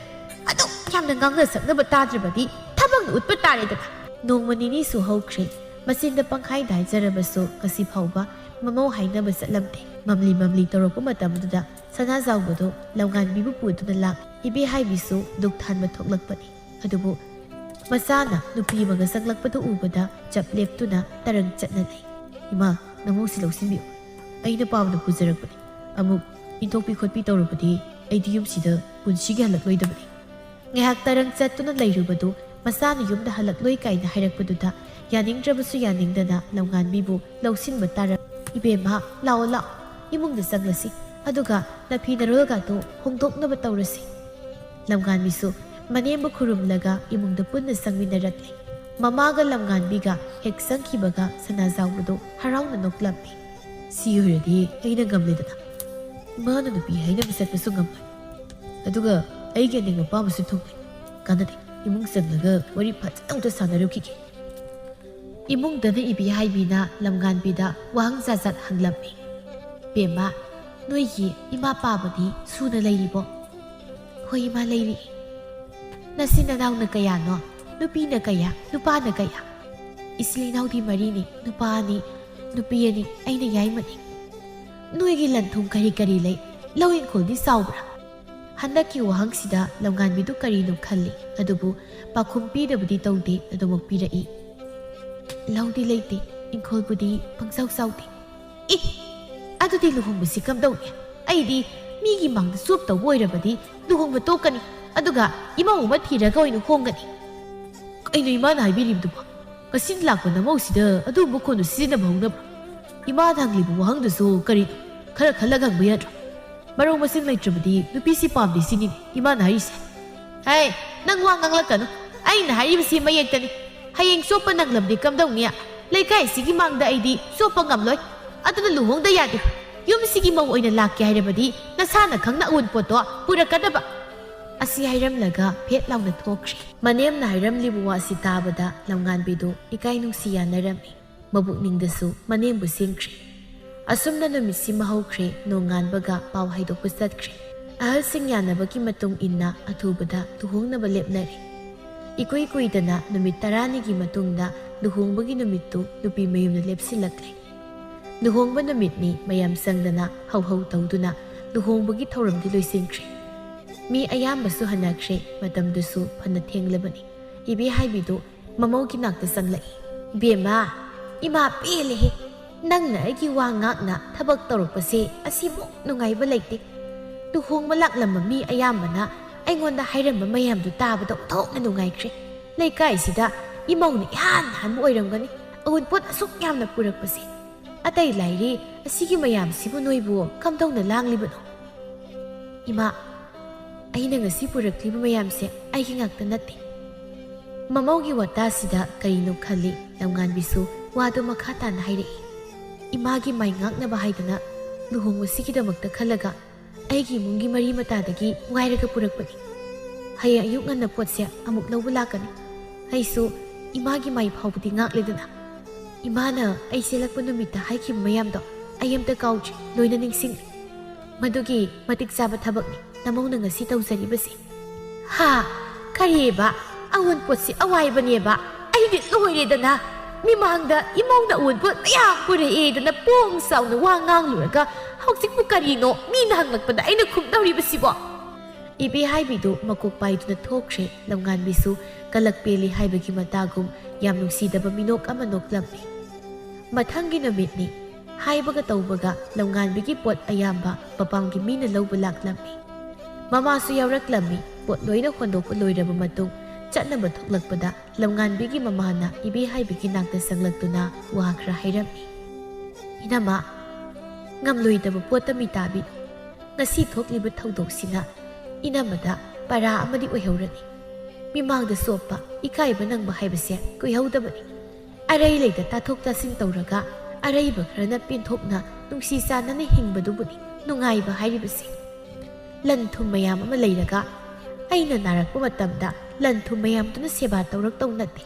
ꯑꯗꯨꯛ ꯌꯥꯝꯅ ꯉꯥꯡꯅ ꯁꯛꯅꯕ ꯇꯥꯗ꯭ꯔꯕꯗꯤ ꯊꯕꯛꯅ ꯎꯠꯄ ꯇꯥꯔꯦꯗꯅ꯫ ꯅꯣꯡꯃ ꯅꯤꯅꯤꯁꯨ ꯍꯧꯈ꯭ꯔꯦ꯫ ꯃꯆꯤꯟꯗ ꯄꯪꯈꯥꯏꯗ ꯍꯥꯏꯖꯔꯕꯁꯨ ꯉꯁꯤ ꯐꯥꯎꯕ ꯃꯃꯧ ꯍꯥꯏꯅꯕ ꯆꯠꯂꯝꯗꯦ꯫ ꯃꯝꯂꯤ ꯃꯝꯂꯤ ꯇꯧꯔꯛꯄ ꯃꯇꯝꯗꯨꯗ ꯁꯅꯥꯖꯥꯎꯕꯗꯨ ꯂꯝꯉꯥꯟꯕꯤꯕꯨ ꯄꯨꯗꯨꯅ ꯂꯥꯛ꯫ ꯏꯕꯦꯍꯥꯏꯕꯤꯁꯨ ꯗꯨꯛ ꯊꯥꯟꯕ ꯊꯣꯛꯂꯛꯄꯅꯤ꯫ ꯑꯗꯨꯕꯨ ꯃꯆꯥꯅ ꯅꯨꯄꯤ ꯑꯃꯒ ꯆꯪꯂꯛꯄꯗꯨ ꯎꯕꯗ ꯆꯞ ꯂꯦꯞꯇꯨꯅ ꯇꯔꯪ ꯆꯠꯅ ꯂꯩ꯫ "ꯏꯃꯥ, ꯅꯃꯧꯁꯤ ꯂꯧꯁꯤꯟꯕꯤꯌꯨ꯫ ꯑꯩꯅ ꯄꯥꯝꯅ ꯄꯨꯖꯔꯛꯄꯅꯤ꯫ ꯑꯃꯨꯛ ꯏꯟꯊꯣꯛꯄꯤ ꯈꯣꯠꯄꯤ ꯇꯧꯔꯕꯗꯤ ꯑꯩꯗꯤ ꯌꯨꯝꯁꯤꯗ ꯄꯨꯟꯁꯤꯒꯤ ꯍꯜꯂꯛꯂꯣꯏꯗꯕꯅꯤ꯫" ꯉꯥꯏꯍꯥꯛ ꯇꯔꯪ ꯆꯠꯇꯨꯅ ꯂꯩꯔꯨꯕꯗꯨ ꯃꯆꯥꯅ ꯌꯨꯝꯗ ꯍꯜꯂꯛꯂꯣꯏ ꯀꯥꯏꯅ ꯍꯥꯏꯔꯛꯄꯗꯨꯗ ꯌꯥꯅꯤꯡꯗ꯭ꯔꯕꯁꯨ ꯌꯥꯅꯤꯡꯗꯅ ꯂꯝꯉꯥꯟꯕꯤꯕꯨ ꯂꯧꯁꯤꯟꯕ ꯇꯥꯔꯝ꯫ "ꯏꯕꯦꯝꯃ, ꯂꯥꯛꯑꯣ ꯂꯥꯛꯑꯣ, ꯏꯃꯨꯡꯗ ꯆꯪꯂꯁꯤ꯫ ꯑꯗꯨꯒ ꯅꯐꯤ ꯅꯔꯣꯜꯒꯗꯣ ꯍꯣꯡꯗꯣꯛꯅꯕ ꯇꯧꯔꯁꯤ꯫" ꯂꯝꯉꯥꯟꯕꯤꯁꯨ ꯃꯅꯦꯝꯕꯨ ꯈꯨꯔꯨꯝꯂꯒ ꯏꯃꯨꯡꯗ ꯄꯨꯟꯅ ꯆꯪꯃꯤꯟꯅꯔꯛꯂꯦ꯫ ꯃꯃꯥꯒ ꯂꯝꯉꯥꯟꯕꯤꯒ ꯍꯦꯛ ꯆꯪꯈꯤꯕꯒ ꯁꯅꯥꯖꯥꯎꯕꯗꯨ ꯍꯔꯥꯎꯅ ꯅꯣꯛꯂꯝꯃꯤ꯫ "ꯁꯤ ꯑꯣꯏꯔꯗꯤ ꯑꯩꯅ ꯉꯝꯂꯦꯗꯅ꯫ ꯏꯃꯥꯅ ꯅꯨꯄꯤ ꯍꯥꯏꯅꯕ ꯆꯠꯄꯁꯨ ꯉꯝꯂꯣꯏ꯫ ꯑꯗꯨꯒ ꯑꯩꯒꯤ ꯑꯅꯤꯡ ꯑꯄꯥꯝꯕꯁꯨ ꯊꯨꯡꯂꯣꯏ꯫ ꯀꯥꯟꯅꯗꯦ, ꯏꯃꯨꯡ ꯆꯪꯂꯒ ꯋꯥꯔꯤ ꯐꯖꯅ ꯑꯝꯇ ꯁꯥꯟꯅꯔꯨꯈꯤꯒꯦ꯫" ꯏꯃꯨꯡꯗꯅ ꯏꯕꯦꯍꯥꯏꯕꯤꯅ ꯂꯝꯉꯥꯟꯕꯤꯗ ꯋꯥꯍꯪ ꯖꯥꯠ ꯖꯥꯠ ꯍꯪꯂꯝꯃꯤ꯫ "ꯕꯦꯝꯃ, ꯅꯣꯏꯒꯤ ꯏꯃꯥ ꯄꯥꯕꯗꯤ ꯁꯨꯅ ꯂꯩꯔꯤꯕꯣ?" "ꯍꯣꯏ ꯏꯃꯥ, ꯂꯩꯔꯤ꯫" ꯅꯆꯤꯟ ꯅꯅꯥꯎꯅ ꯀꯌꯥꯅꯣ? ꯅꯨꯄꯤꯅ ꯀꯌꯥ, ꯅꯨꯄꯥꯅ ꯀꯌꯥ? ꯏꯆꯤꯜ ꯏꯅꯥꯎꯗꯤ ꯃꯔꯤꯅꯤ, ꯅꯨꯄꯥ ꯑꯅꯤ, ꯅꯨꯄꯤ ꯑꯅꯤ, ꯑꯩꯅ ꯌꯥꯏꯃꯅꯤ꯫ ꯅꯣꯏꯒꯤ ꯂꯟ ꯊꯨꯝ ꯀꯔꯤ ꯀꯔꯤ ꯂꯩ? ꯂꯧ ꯏꯪꯈꯣꯜꯗꯤ ꯆꯥꯎꯕ꯭ꯔꯥ? ꯍꯟꯗꯛꯀꯤ ꯋꯥꯍꯪꯁꯤꯗ ꯂꯝꯉꯥꯟꯕꯤꯗꯨ ꯀꯔꯤꯅꯣ ꯈꯜꯂꯤ, ꯑꯗꯨꯕꯨ ꯄꯥꯎꯈꯨꯝ ꯄꯤꯗꯕꯗꯤ ꯇꯧꯗꯦ, ꯑꯗꯨꯃꯛ ꯄꯤꯔꯛꯏ꯫ ꯂꯧꯗꯤ ꯂꯩꯇꯦ, ꯏꯪꯈꯣꯜꯕꯨꯗꯤ ꯄꯪꯆꯥꯎ ꯆꯥꯎꯗꯦ꯫ ꯑꯦ, ꯑꯗꯨꯗꯤ ꯂꯨꯍꯣꯡꯕꯁꯤ ꯀꯝꯗꯧꯅꯤ? ꯑꯩꯗꯤ ꯃꯤꯒꯤ ꯃꯥꯡꯗ ꯆꯣꯞ ꯇꯧꯕ ꯑꯣꯏꯔꯕꯗꯤ ꯂꯨꯍꯣꯡꯕ ꯇꯣꯛꯀꯅꯤ, ꯑꯗꯨꯒ ꯏꯃꯧ ꯑꯃ ꯊꯤꯔꯒ ꯑꯣꯏꯅ ꯍꯣꯡꯒꯅꯤ꯫ ꯀꯩꯅꯣ ꯏꯃꯥꯅ ꯍꯥꯏꯕꯤꯔꯤꯕꯗꯨꯕꯣ? ꯉꯁꯤ ꯂꯥꯛꯄ ꯅꯃꯧꯁꯤꯗ ꯑꯗꯨꯒꯨꯝꯕ ꯈꯣꯟꯗꯨ ꯁꯤꯖꯤꯟꯅꯕ ꯍꯧꯅꯕ꯭ꯔꯣ? ꯏꯃꯥꯅ ꯍꯪꯂꯤꯕ ꯋꯥꯍꯪꯗꯨꯁꯨ ꯀꯔꯤꯅꯣ? ꯈꯔ ꯈꯜꯂꯒ ꯍꯪꯕ ꯌꯥꯗ꯭ꯔꯣ? ꯃꯔꯧ ꯃꯁꯤꯡ ꯂꯩꯇ꯭ꯔꯕꯗꯤ ꯅꯨꯄꯤꯁꯤ ꯄꯥꯝꯗꯦ ꯁꯤꯅꯤꯅꯦ ꯏꯃꯥꯅ ꯍꯥꯏꯔꯤꯁꯦ꯫ ꯍꯦ, ꯅꯪ ꯋꯥ ꯉꯥꯡꯂꯛꯀꯅꯨ꯫ ꯑꯩꯅ ꯍꯥꯏꯔꯤꯕꯁꯤ ꯃꯌꯦꯛꯇꯅꯤ꯫ ꯍꯌꯦꯡ ꯆꯣꯞꯄ ꯅꯪꯂꯕꯗꯤ ꯀꯝꯗꯧꯅꯤ? ꯂꯩꯀꯥꯏꯁꯤꯒꯤ ꯃꯥꯡꯗ ꯑꯩꯗꯤ ꯆꯣꯞꯄ ꯉꯝꯂꯣꯏ꯫ ꯑꯗꯨꯅ ꯂꯨꯍꯣꯡꯗ ꯌꯥꯗꯦ꯫ ꯌꯨꯝꯁꯤꯒꯤ ꯃꯧ ꯑꯣꯏꯅ ꯂꯥꯛꯀꯦ ꯍꯥꯏꯔꯕꯗꯤ ꯅꯁꯥꯅ ꯈꯪꯅ ꯑꯎꯟꯄꯣꯠꯇꯣ ꯄꯨꯔꯛꯀꯗꯕ꯫ ꯑꯁꯤ ꯍꯥꯏꯔꯝꯂꯒ ꯐꯦꯠ ꯂꯥꯎꯅ ꯊꯣꯛꯈ꯭ꯔꯦ꯫ ꯃꯅꯦꯝꯅ ꯍꯥꯏꯔꯝꯂꯤꯕ ꯋꯥꯁꯤ ꯇꯥꯕꯗ ꯂꯝꯉꯥꯟꯕꯤꯗꯨ ꯏꯀꯥꯏ ꯅꯨꯡꯁꯤ ꯌꯥꯅꯔꯝꯃꯤ꯫ ꯃꯕꯨꯛꯅꯤꯡꯗꯁꯨ ꯃꯅꯦꯝꯕꯨ ꯁꯦꯡꯈ꯭ꯔꯦ꯫ ꯑꯁꯨꯝꯅ ꯅꯨꯃꯤꯠꯁꯤꯃ ꯍꯧꯈ꯭ꯔꯦ꯫ ꯅꯣꯡꯉꯥꯟꯕꯒ ꯄꯥꯎ ꯍꯥꯏꯗꯣꯛꯄ ꯆꯠꯈ꯭ꯔꯦ꯫ ꯑꯍꯜꯁꯤꯡ ꯌꯥꯅꯕꯒꯤ ꯃꯇꯨꯡ ꯏꯟꯅ ꯑꯊꯨꯕꯗ ꯂꯨꯍꯣꯡꯅꯕ ꯂꯦꯞꯅꯔꯦ꯫ ꯏꯀꯨꯏ ꯀꯨꯏꯗꯅ ꯅꯨꯃꯤꯠ ꯇꯔꯥꯅꯤꯒꯤ ꯃꯇꯨꯡꯗ ꯂꯨꯍꯣꯡꯕꯒꯤ ꯅꯨꯃꯤꯠꯇꯨ ꯅꯨꯄꯤ ꯃꯌꯨꯝꯗ ꯂꯦꯞꯁꯤꯜꯂꯛꯂꯦ꯫ ꯂꯨꯍꯣꯡꯕ ꯅꯨꯃꯤꯠꯅꯤ꯫ ꯃꯌꯥꯝ ꯆꯪꯗꯅ ꯍꯧꯍꯧ ꯇꯧꯗꯨꯅ ꯂꯨꯍꯣꯡꯕꯒꯤ ꯊꯧꯔꯝꯗꯤ ꯂꯣꯏꯁꯤꯟꯈ꯭ꯔꯦ꯫ ꯃꯤ ꯑꯌꯥꯝꯕꯁꯨ ꯍꯟꯅꯈ꯭ꯔꯦ꯫ ꯃꯇꯝꯗꯨꯁꯨ ꯐꯅ ꯊꯦꯡꯂꯕꯅꯤ꯫ ꯏꯕꯦ ꯍꯥꯏꯕꯤꯗꯨ ꯃꯃꯧꯒꯤ ꯅꯥꯛꯇ ꯆꯪꯂꯛꯏ꯫ "ꯏꯕꯦꯝꯃ, ꯏꯃꯥ ꯄꯦꯜꯂꯦꯍꯦ꯫ ꯅꯪꯅ ꯑꯩꯒꯤ ꯋꯥ ꯉꯥꯛꯅ ꯊꯕꯛ ꯇꯧꯔꯛꯄꯁꯦ ꯑꯁꯤꯃꯨꯛ ꯅꯨꯡꯉꯥꯏꯕ ꯂꯩꯇꯦ꯫ ꯂꯨꯍꯣꯡꯕ ꯂꯥꯛꯂꯝꯕ ꯃꯤ ꯑꯌꯥꯝꯕꯅ ꯑꯩꯉꯣꯟꯗ ꯍꯥꯏꯔꯝꯕ ꯃꯌꯥꯝꯗꯨ ꯇꯥꯕꯗ ꯑꯣꯟꯊꯣꯛꯅ ꯅꯨꯡꯉꯥꯏꯈ꯭ꯔꯦ꯫ ꯂꯩꯀꯥꯏꯁꯤꯗ ꯏꯃꯧꯅ ꯏꯍꯥꯟ ꯍꯥꯟꯕ ꯑꯣꯏꯔꯝꯒꯅꯤ꯫ ꯑꯎꯟꯄꯣꯠ ꯑꯁꯨꯛ ꯌꯥꯝꯅ ꯄꯨꯔꯛꯄꯁꯦ꯫ ꯑꯇꯩ ꯂꯥꯏꯔꯤ, ꯑꯁꯤꯒꯤ ꯃꯌꯥꯝꯁꯤꯕꯨ ꯅꯣꯏꯕꯨ ꯀꯝꯗꯧꯅ ꯂꯥꯡꯂꯤꯕꯅꯣ?" "ꯏꯃꯥ, ꯑꯩꯅ ꯉꯁꯤ ꯄꯨꯔꯛꯂꯤꯕ ꯃꯌꯥꯝꯁꯦ ꯑꯩꯒꯤ ꯉꯥꯛꯇ ꯅꯠꯇꯦ꯫" ꯃꯃꯧꯒꯤ ꯋꯥꯇꯥꯁꯤꯗ ꯀꯔꯤꯅꯣ ꯈꯜꯂꯤ꯫ ꯂꯝꯉꯥꯟꯕꯤꯁꯨ ꯋꯥꯗꯨ ꯃꯈꯥ ꯇꯥꯅ ꯍꯥꯏꯔꯛꯏ꯫ "ꯏꯃꯥꯒꯤ ꯃꯥꯏ ꯉꯥꯛꯅꯕ ꯍꯥꯏꯗꯅ ꯂꯨꯍꯣꯡꯕꯁꯤꯒꯤꯗꯃꯛꯇ ꯈꯜꯂꯒ ꯑꯩꯒꯤ ꯏꯃꯨꯡꯒꯤ ꯃꯔꯤ ꯃꯇꯥꯗꯒꯤ ꯋꯥꯏꯔꯒ ꯄꯨꯔꯛꯄꯅꯤ꯫ ꯍꯌꯦꯡ ꯑꯌꯨꯛ ꯉꯟꯅ ꯄꯣꯠꯁꯦ ꯑꯃꯨꯛ ꯂꯧꯕ ꯂꯥꯛꯀꯅꯤ꯫ ꯑꯩꯁꯨ ꯏꯃꯥꯒꯤ ꯃꯥꯏ ꯐꯥꯎꯕꯗꯤ ꯉꯥꯛꯂꯦꯗꯅ꯫ ꯏꯃꯥꯅ ꯑꯩ ꯆꯦꯜꯂꯛꯄ ꯅꯨꯃꯤꯠꯇ ꯍꯥꯏꯈꯤꯕ ꯃꯌꯥꯝꯗꯣ ꯑꯩ ꯑꯝꯇ ꯀꯥꯎꯗ꯭ꯔꯤ, ꯂꯣꯏꯅ ꯅꯤꯡꯁꯤꯡꯂꯦ꯫ ꯃꯗꯨꯒꯤ ꯃꯇꯤꯛ ꯆꯥꯕ ꯊꯕꯛꯅꯤ ꯅꯃꯧꯅ ꯉꯁꯤ ꯇꯧꯖꯔꯤꯕꯁꯦ꯫" "ꯍꯥ? "ꯑꯔꯦꯕ, ꯑꯋꯨꯟꯄꯣꯠꯁꯤ ꯑꯋꯥꯏꯕꯅꯦꯕ꯫ ꯑꯩꯗꯤ ꯂꯣꯏꯔꯦꯗꯅ꯫ ꯃꯤꯃꯥꯡꯗ ꯏꯃꯧꯅ ꯑꯋꯨꯟꯄꯣꯠ ꯃꯌꯥꯝ ꯄꯨꯔꯛꯑꯦꯗꯅ ꯄꯣꯡ ꯆꯥꯎꯅ ꯋꯥ ꯉꯥꯡꯂꯨꯔꯒ ꯍꯧꯖꯤꯛꯄꯨ ꯀꯔꯤꯅꯣ ꯃꯤꯅ ꯍꯪꯂꯛꯄꯗ ꯑꯩꯅ ꯈꯨꯝꯗꯧꯔꯤꯕꯁꯤꯕꯣ?" ꯏꯕꯦꯍꯥꯏꯕꯤꯗꯨ ꯃꯀꯣꯛ ꯄꯥꯏꯗꯨꯅ ꯊꯣꯛꯈ꯭ꯔꯦ꯫ ꯂꯝꯉꯥꯟꯕꯤꯁꯨ ꯀꯂꯛ ꯄꯦꯜꯂꯤ ꯍꯥꯏꯕꯒꯤ ꯃꯇꯥꯒꯨꯝ ꯌꯥꯝ ꯅꯨꯡꯁꯤꯗꯕ ꯃꯤꯅꯣꯛ ꯑꯃ ꯅꯣꯛꯂꯝꯃꯤ꯫ ꯃꯊꯪꯒꯤ ꯅꯨꯃꯤꯠꯅꯤ꯫ ꯍꯥꯏꯕꯒ ꯇꯧꯕꯒ ꯂꯝꯉꯥꯟꯕꯤꯒꯤ ꯄꯣꯠ ꯑꯌꯥꯝꯕ ꯃꯄꯥꯝꯒꯤ ꯃꯤꯅ ꯂꯧꯕ ꯂꯥꯛꯂꯝꯃꯤ꯫ ꯃꯃꯥꯁꯨ ꯌꯥꯎꯔꯛꯂꯝꯃꯤ꯫ ꯄꯣꯠ ꯂꯣꯏꯅ ꯍꯣꯟꯗꯣꯛꯄ ꯂꯣꯏꯔꯕ ꯃꯇꯨꯡ ꯆꯠꯅꯕ ꯊꯣꯛꯂꯛꯄꯗ ꯂꯝꯉꯥꯟꯕꯤꯒꯤ ꯃꯃꯥꯅ ꯏꯕꯦꯍꯥꯏꯕꯤꯒꯤ ꯅꯥꯛꯇ ꯆꯪꯂꯛꯇꯨꯅ ꯋꯥ ꯈꯔ ꯍꯥꯏꯔꯝꯃꯤ꯫ "ꯏꯅꯝꯃ, ꯉꯝꯂꯣꯏꯗꯕ ꯄꯣꯠꯇ ꯃꯤ ꯇꯥꯕꯤꯅꯨ꯫ ꯉꯁꯤ ꯊꯣꯛꯂꯤꯕ ꯊꯧꯗꯣꯛꯁꯤꯅ ꯏꯅꯝꯃꯗ ꯄꯔꯥ ꯑꯃꯗꯤ ꯑꯣꯏꯍꯧꯔꯅꯤ꯫ ꯃꯤꯃꯥꯡꯗ ꯆꯣꯞꯄ, ꯏꯀꯥꯏꯕ ꯅꯪꯕ ꯍꯥꯏꯕꯁꯦ ꯀꯨꯏꯍꯧꯗꯕꯅꯤ꯫ ꯑꯔꯩ ꯂꯩꯇ ꯇꯥꯊꯣꯛ ꯇꯥꯁꯤꯟ ꯇꯧꯔꯒ ꯑꯔꯩꯕ ꯈꯔꯅ ꯄꯦꯟꯊꯣꯛꯅ ꯅꯨꯡꯁꯤ ꯆꯥꯟꯅꯅ ꯍꯤꯡꯕꯗꯨꯕꯨꯅꯤ ꯅꯨꯡꯉꯥꯏꯕ ꯍꯥꯏꯔꯤꯕꯁꯦ꯫ ꯂꯟ ꯊꯨꯝ ꯃꯌꯥꯝ ꯑꯃ ꯂꯩꯔꯒ ꯑꯩꯅ ꯅꯥꯔꯛꯄ ꯃꯇꯝꯗ ꯂꯟ ꯊꯨꯝ ꯃꯌꯥꯝꯗꯨꯅ ꯁꯦꯕꯥ ꯇꯧꯔꯛꯇꯧ ꯅꯠꯇꯦ꯫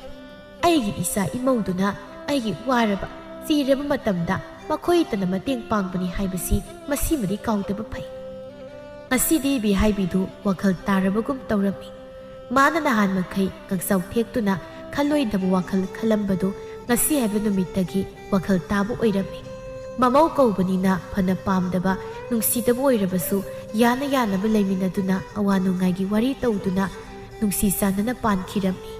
ꯑꯩꯒꯤ ꯏꯆꯥ ꯏꯃꯧꯗꯨꯅ ꯑꯩꯒꯤ ꯋꯥꯔꯕ, ꯆꯤꯔꯕ ꯃꯇꯝꯗ ꯃꯈꯣꯏꯇꯅ ꯃꯇꯦꯡ ꯄꯥꯡꯕꯅꯤ ꯍꯥꯏꯕꯁꯤ ꯃꯁꯤꯃꯗꯤ ꯀꯥꯎꯗꯕ ꯐꯩ꯫" ꯉꯁꯤꯗꯤ ꯏꯕꯦꯍꯥꯏꯕꯤꯗꯨ ꯋꯥꯈꯜ ꯇꯥꯔꯕꯒꯨꯝ ꯇꯧꯔꯝꯃꯤ꯫ ꯃꯥꯅ ꯅꯍꯥꯟ ꯃꯈꯩ ꯉꯛꯆꯥꯎ ꯊꯦꯛꯇꯨꯅ ꯈꯜꯂꯣꯏꯗꯕ ꯋꯥꯈꯜ ꯈꯜꯂꯝꯕꯗꯨ ꯉꯁꯤ ꯍꯥꯏꯕ ꯅꯨꯃꯤꯠꯇꯒꯤ ꯋꯥꯈꯜ ꯇꯥꯕ ꯑꯣꯏꯔꯝꯃꯤ꯫ ꯃꯃꯧ ꯀꯧꯕꯅꯤꯅ ꯐꯅ ꯄꯥꯝꯗꯕ, ꯅꯨꯡꯁꯤꯗꯕ ꯑꯣꯏꯔꯕꯁꯨ ꯌꯥꯅ ꯌꯥꯅꯕ ꯂꯩꯃꯤꯟꯅꯗꯨꯅ ꯑꯋꯥ ꯅꯨꯡꯉꯥꯏꯒꯤ ꯋꯥꯔꯤ ꯇꯧꯗꯨꯅ ꯅꯨꯡꯁꯤ ꯆꯥꯟꯅꯅ ꯄꯥꯟꯈꯤꯔꯝꯃꯤ꯫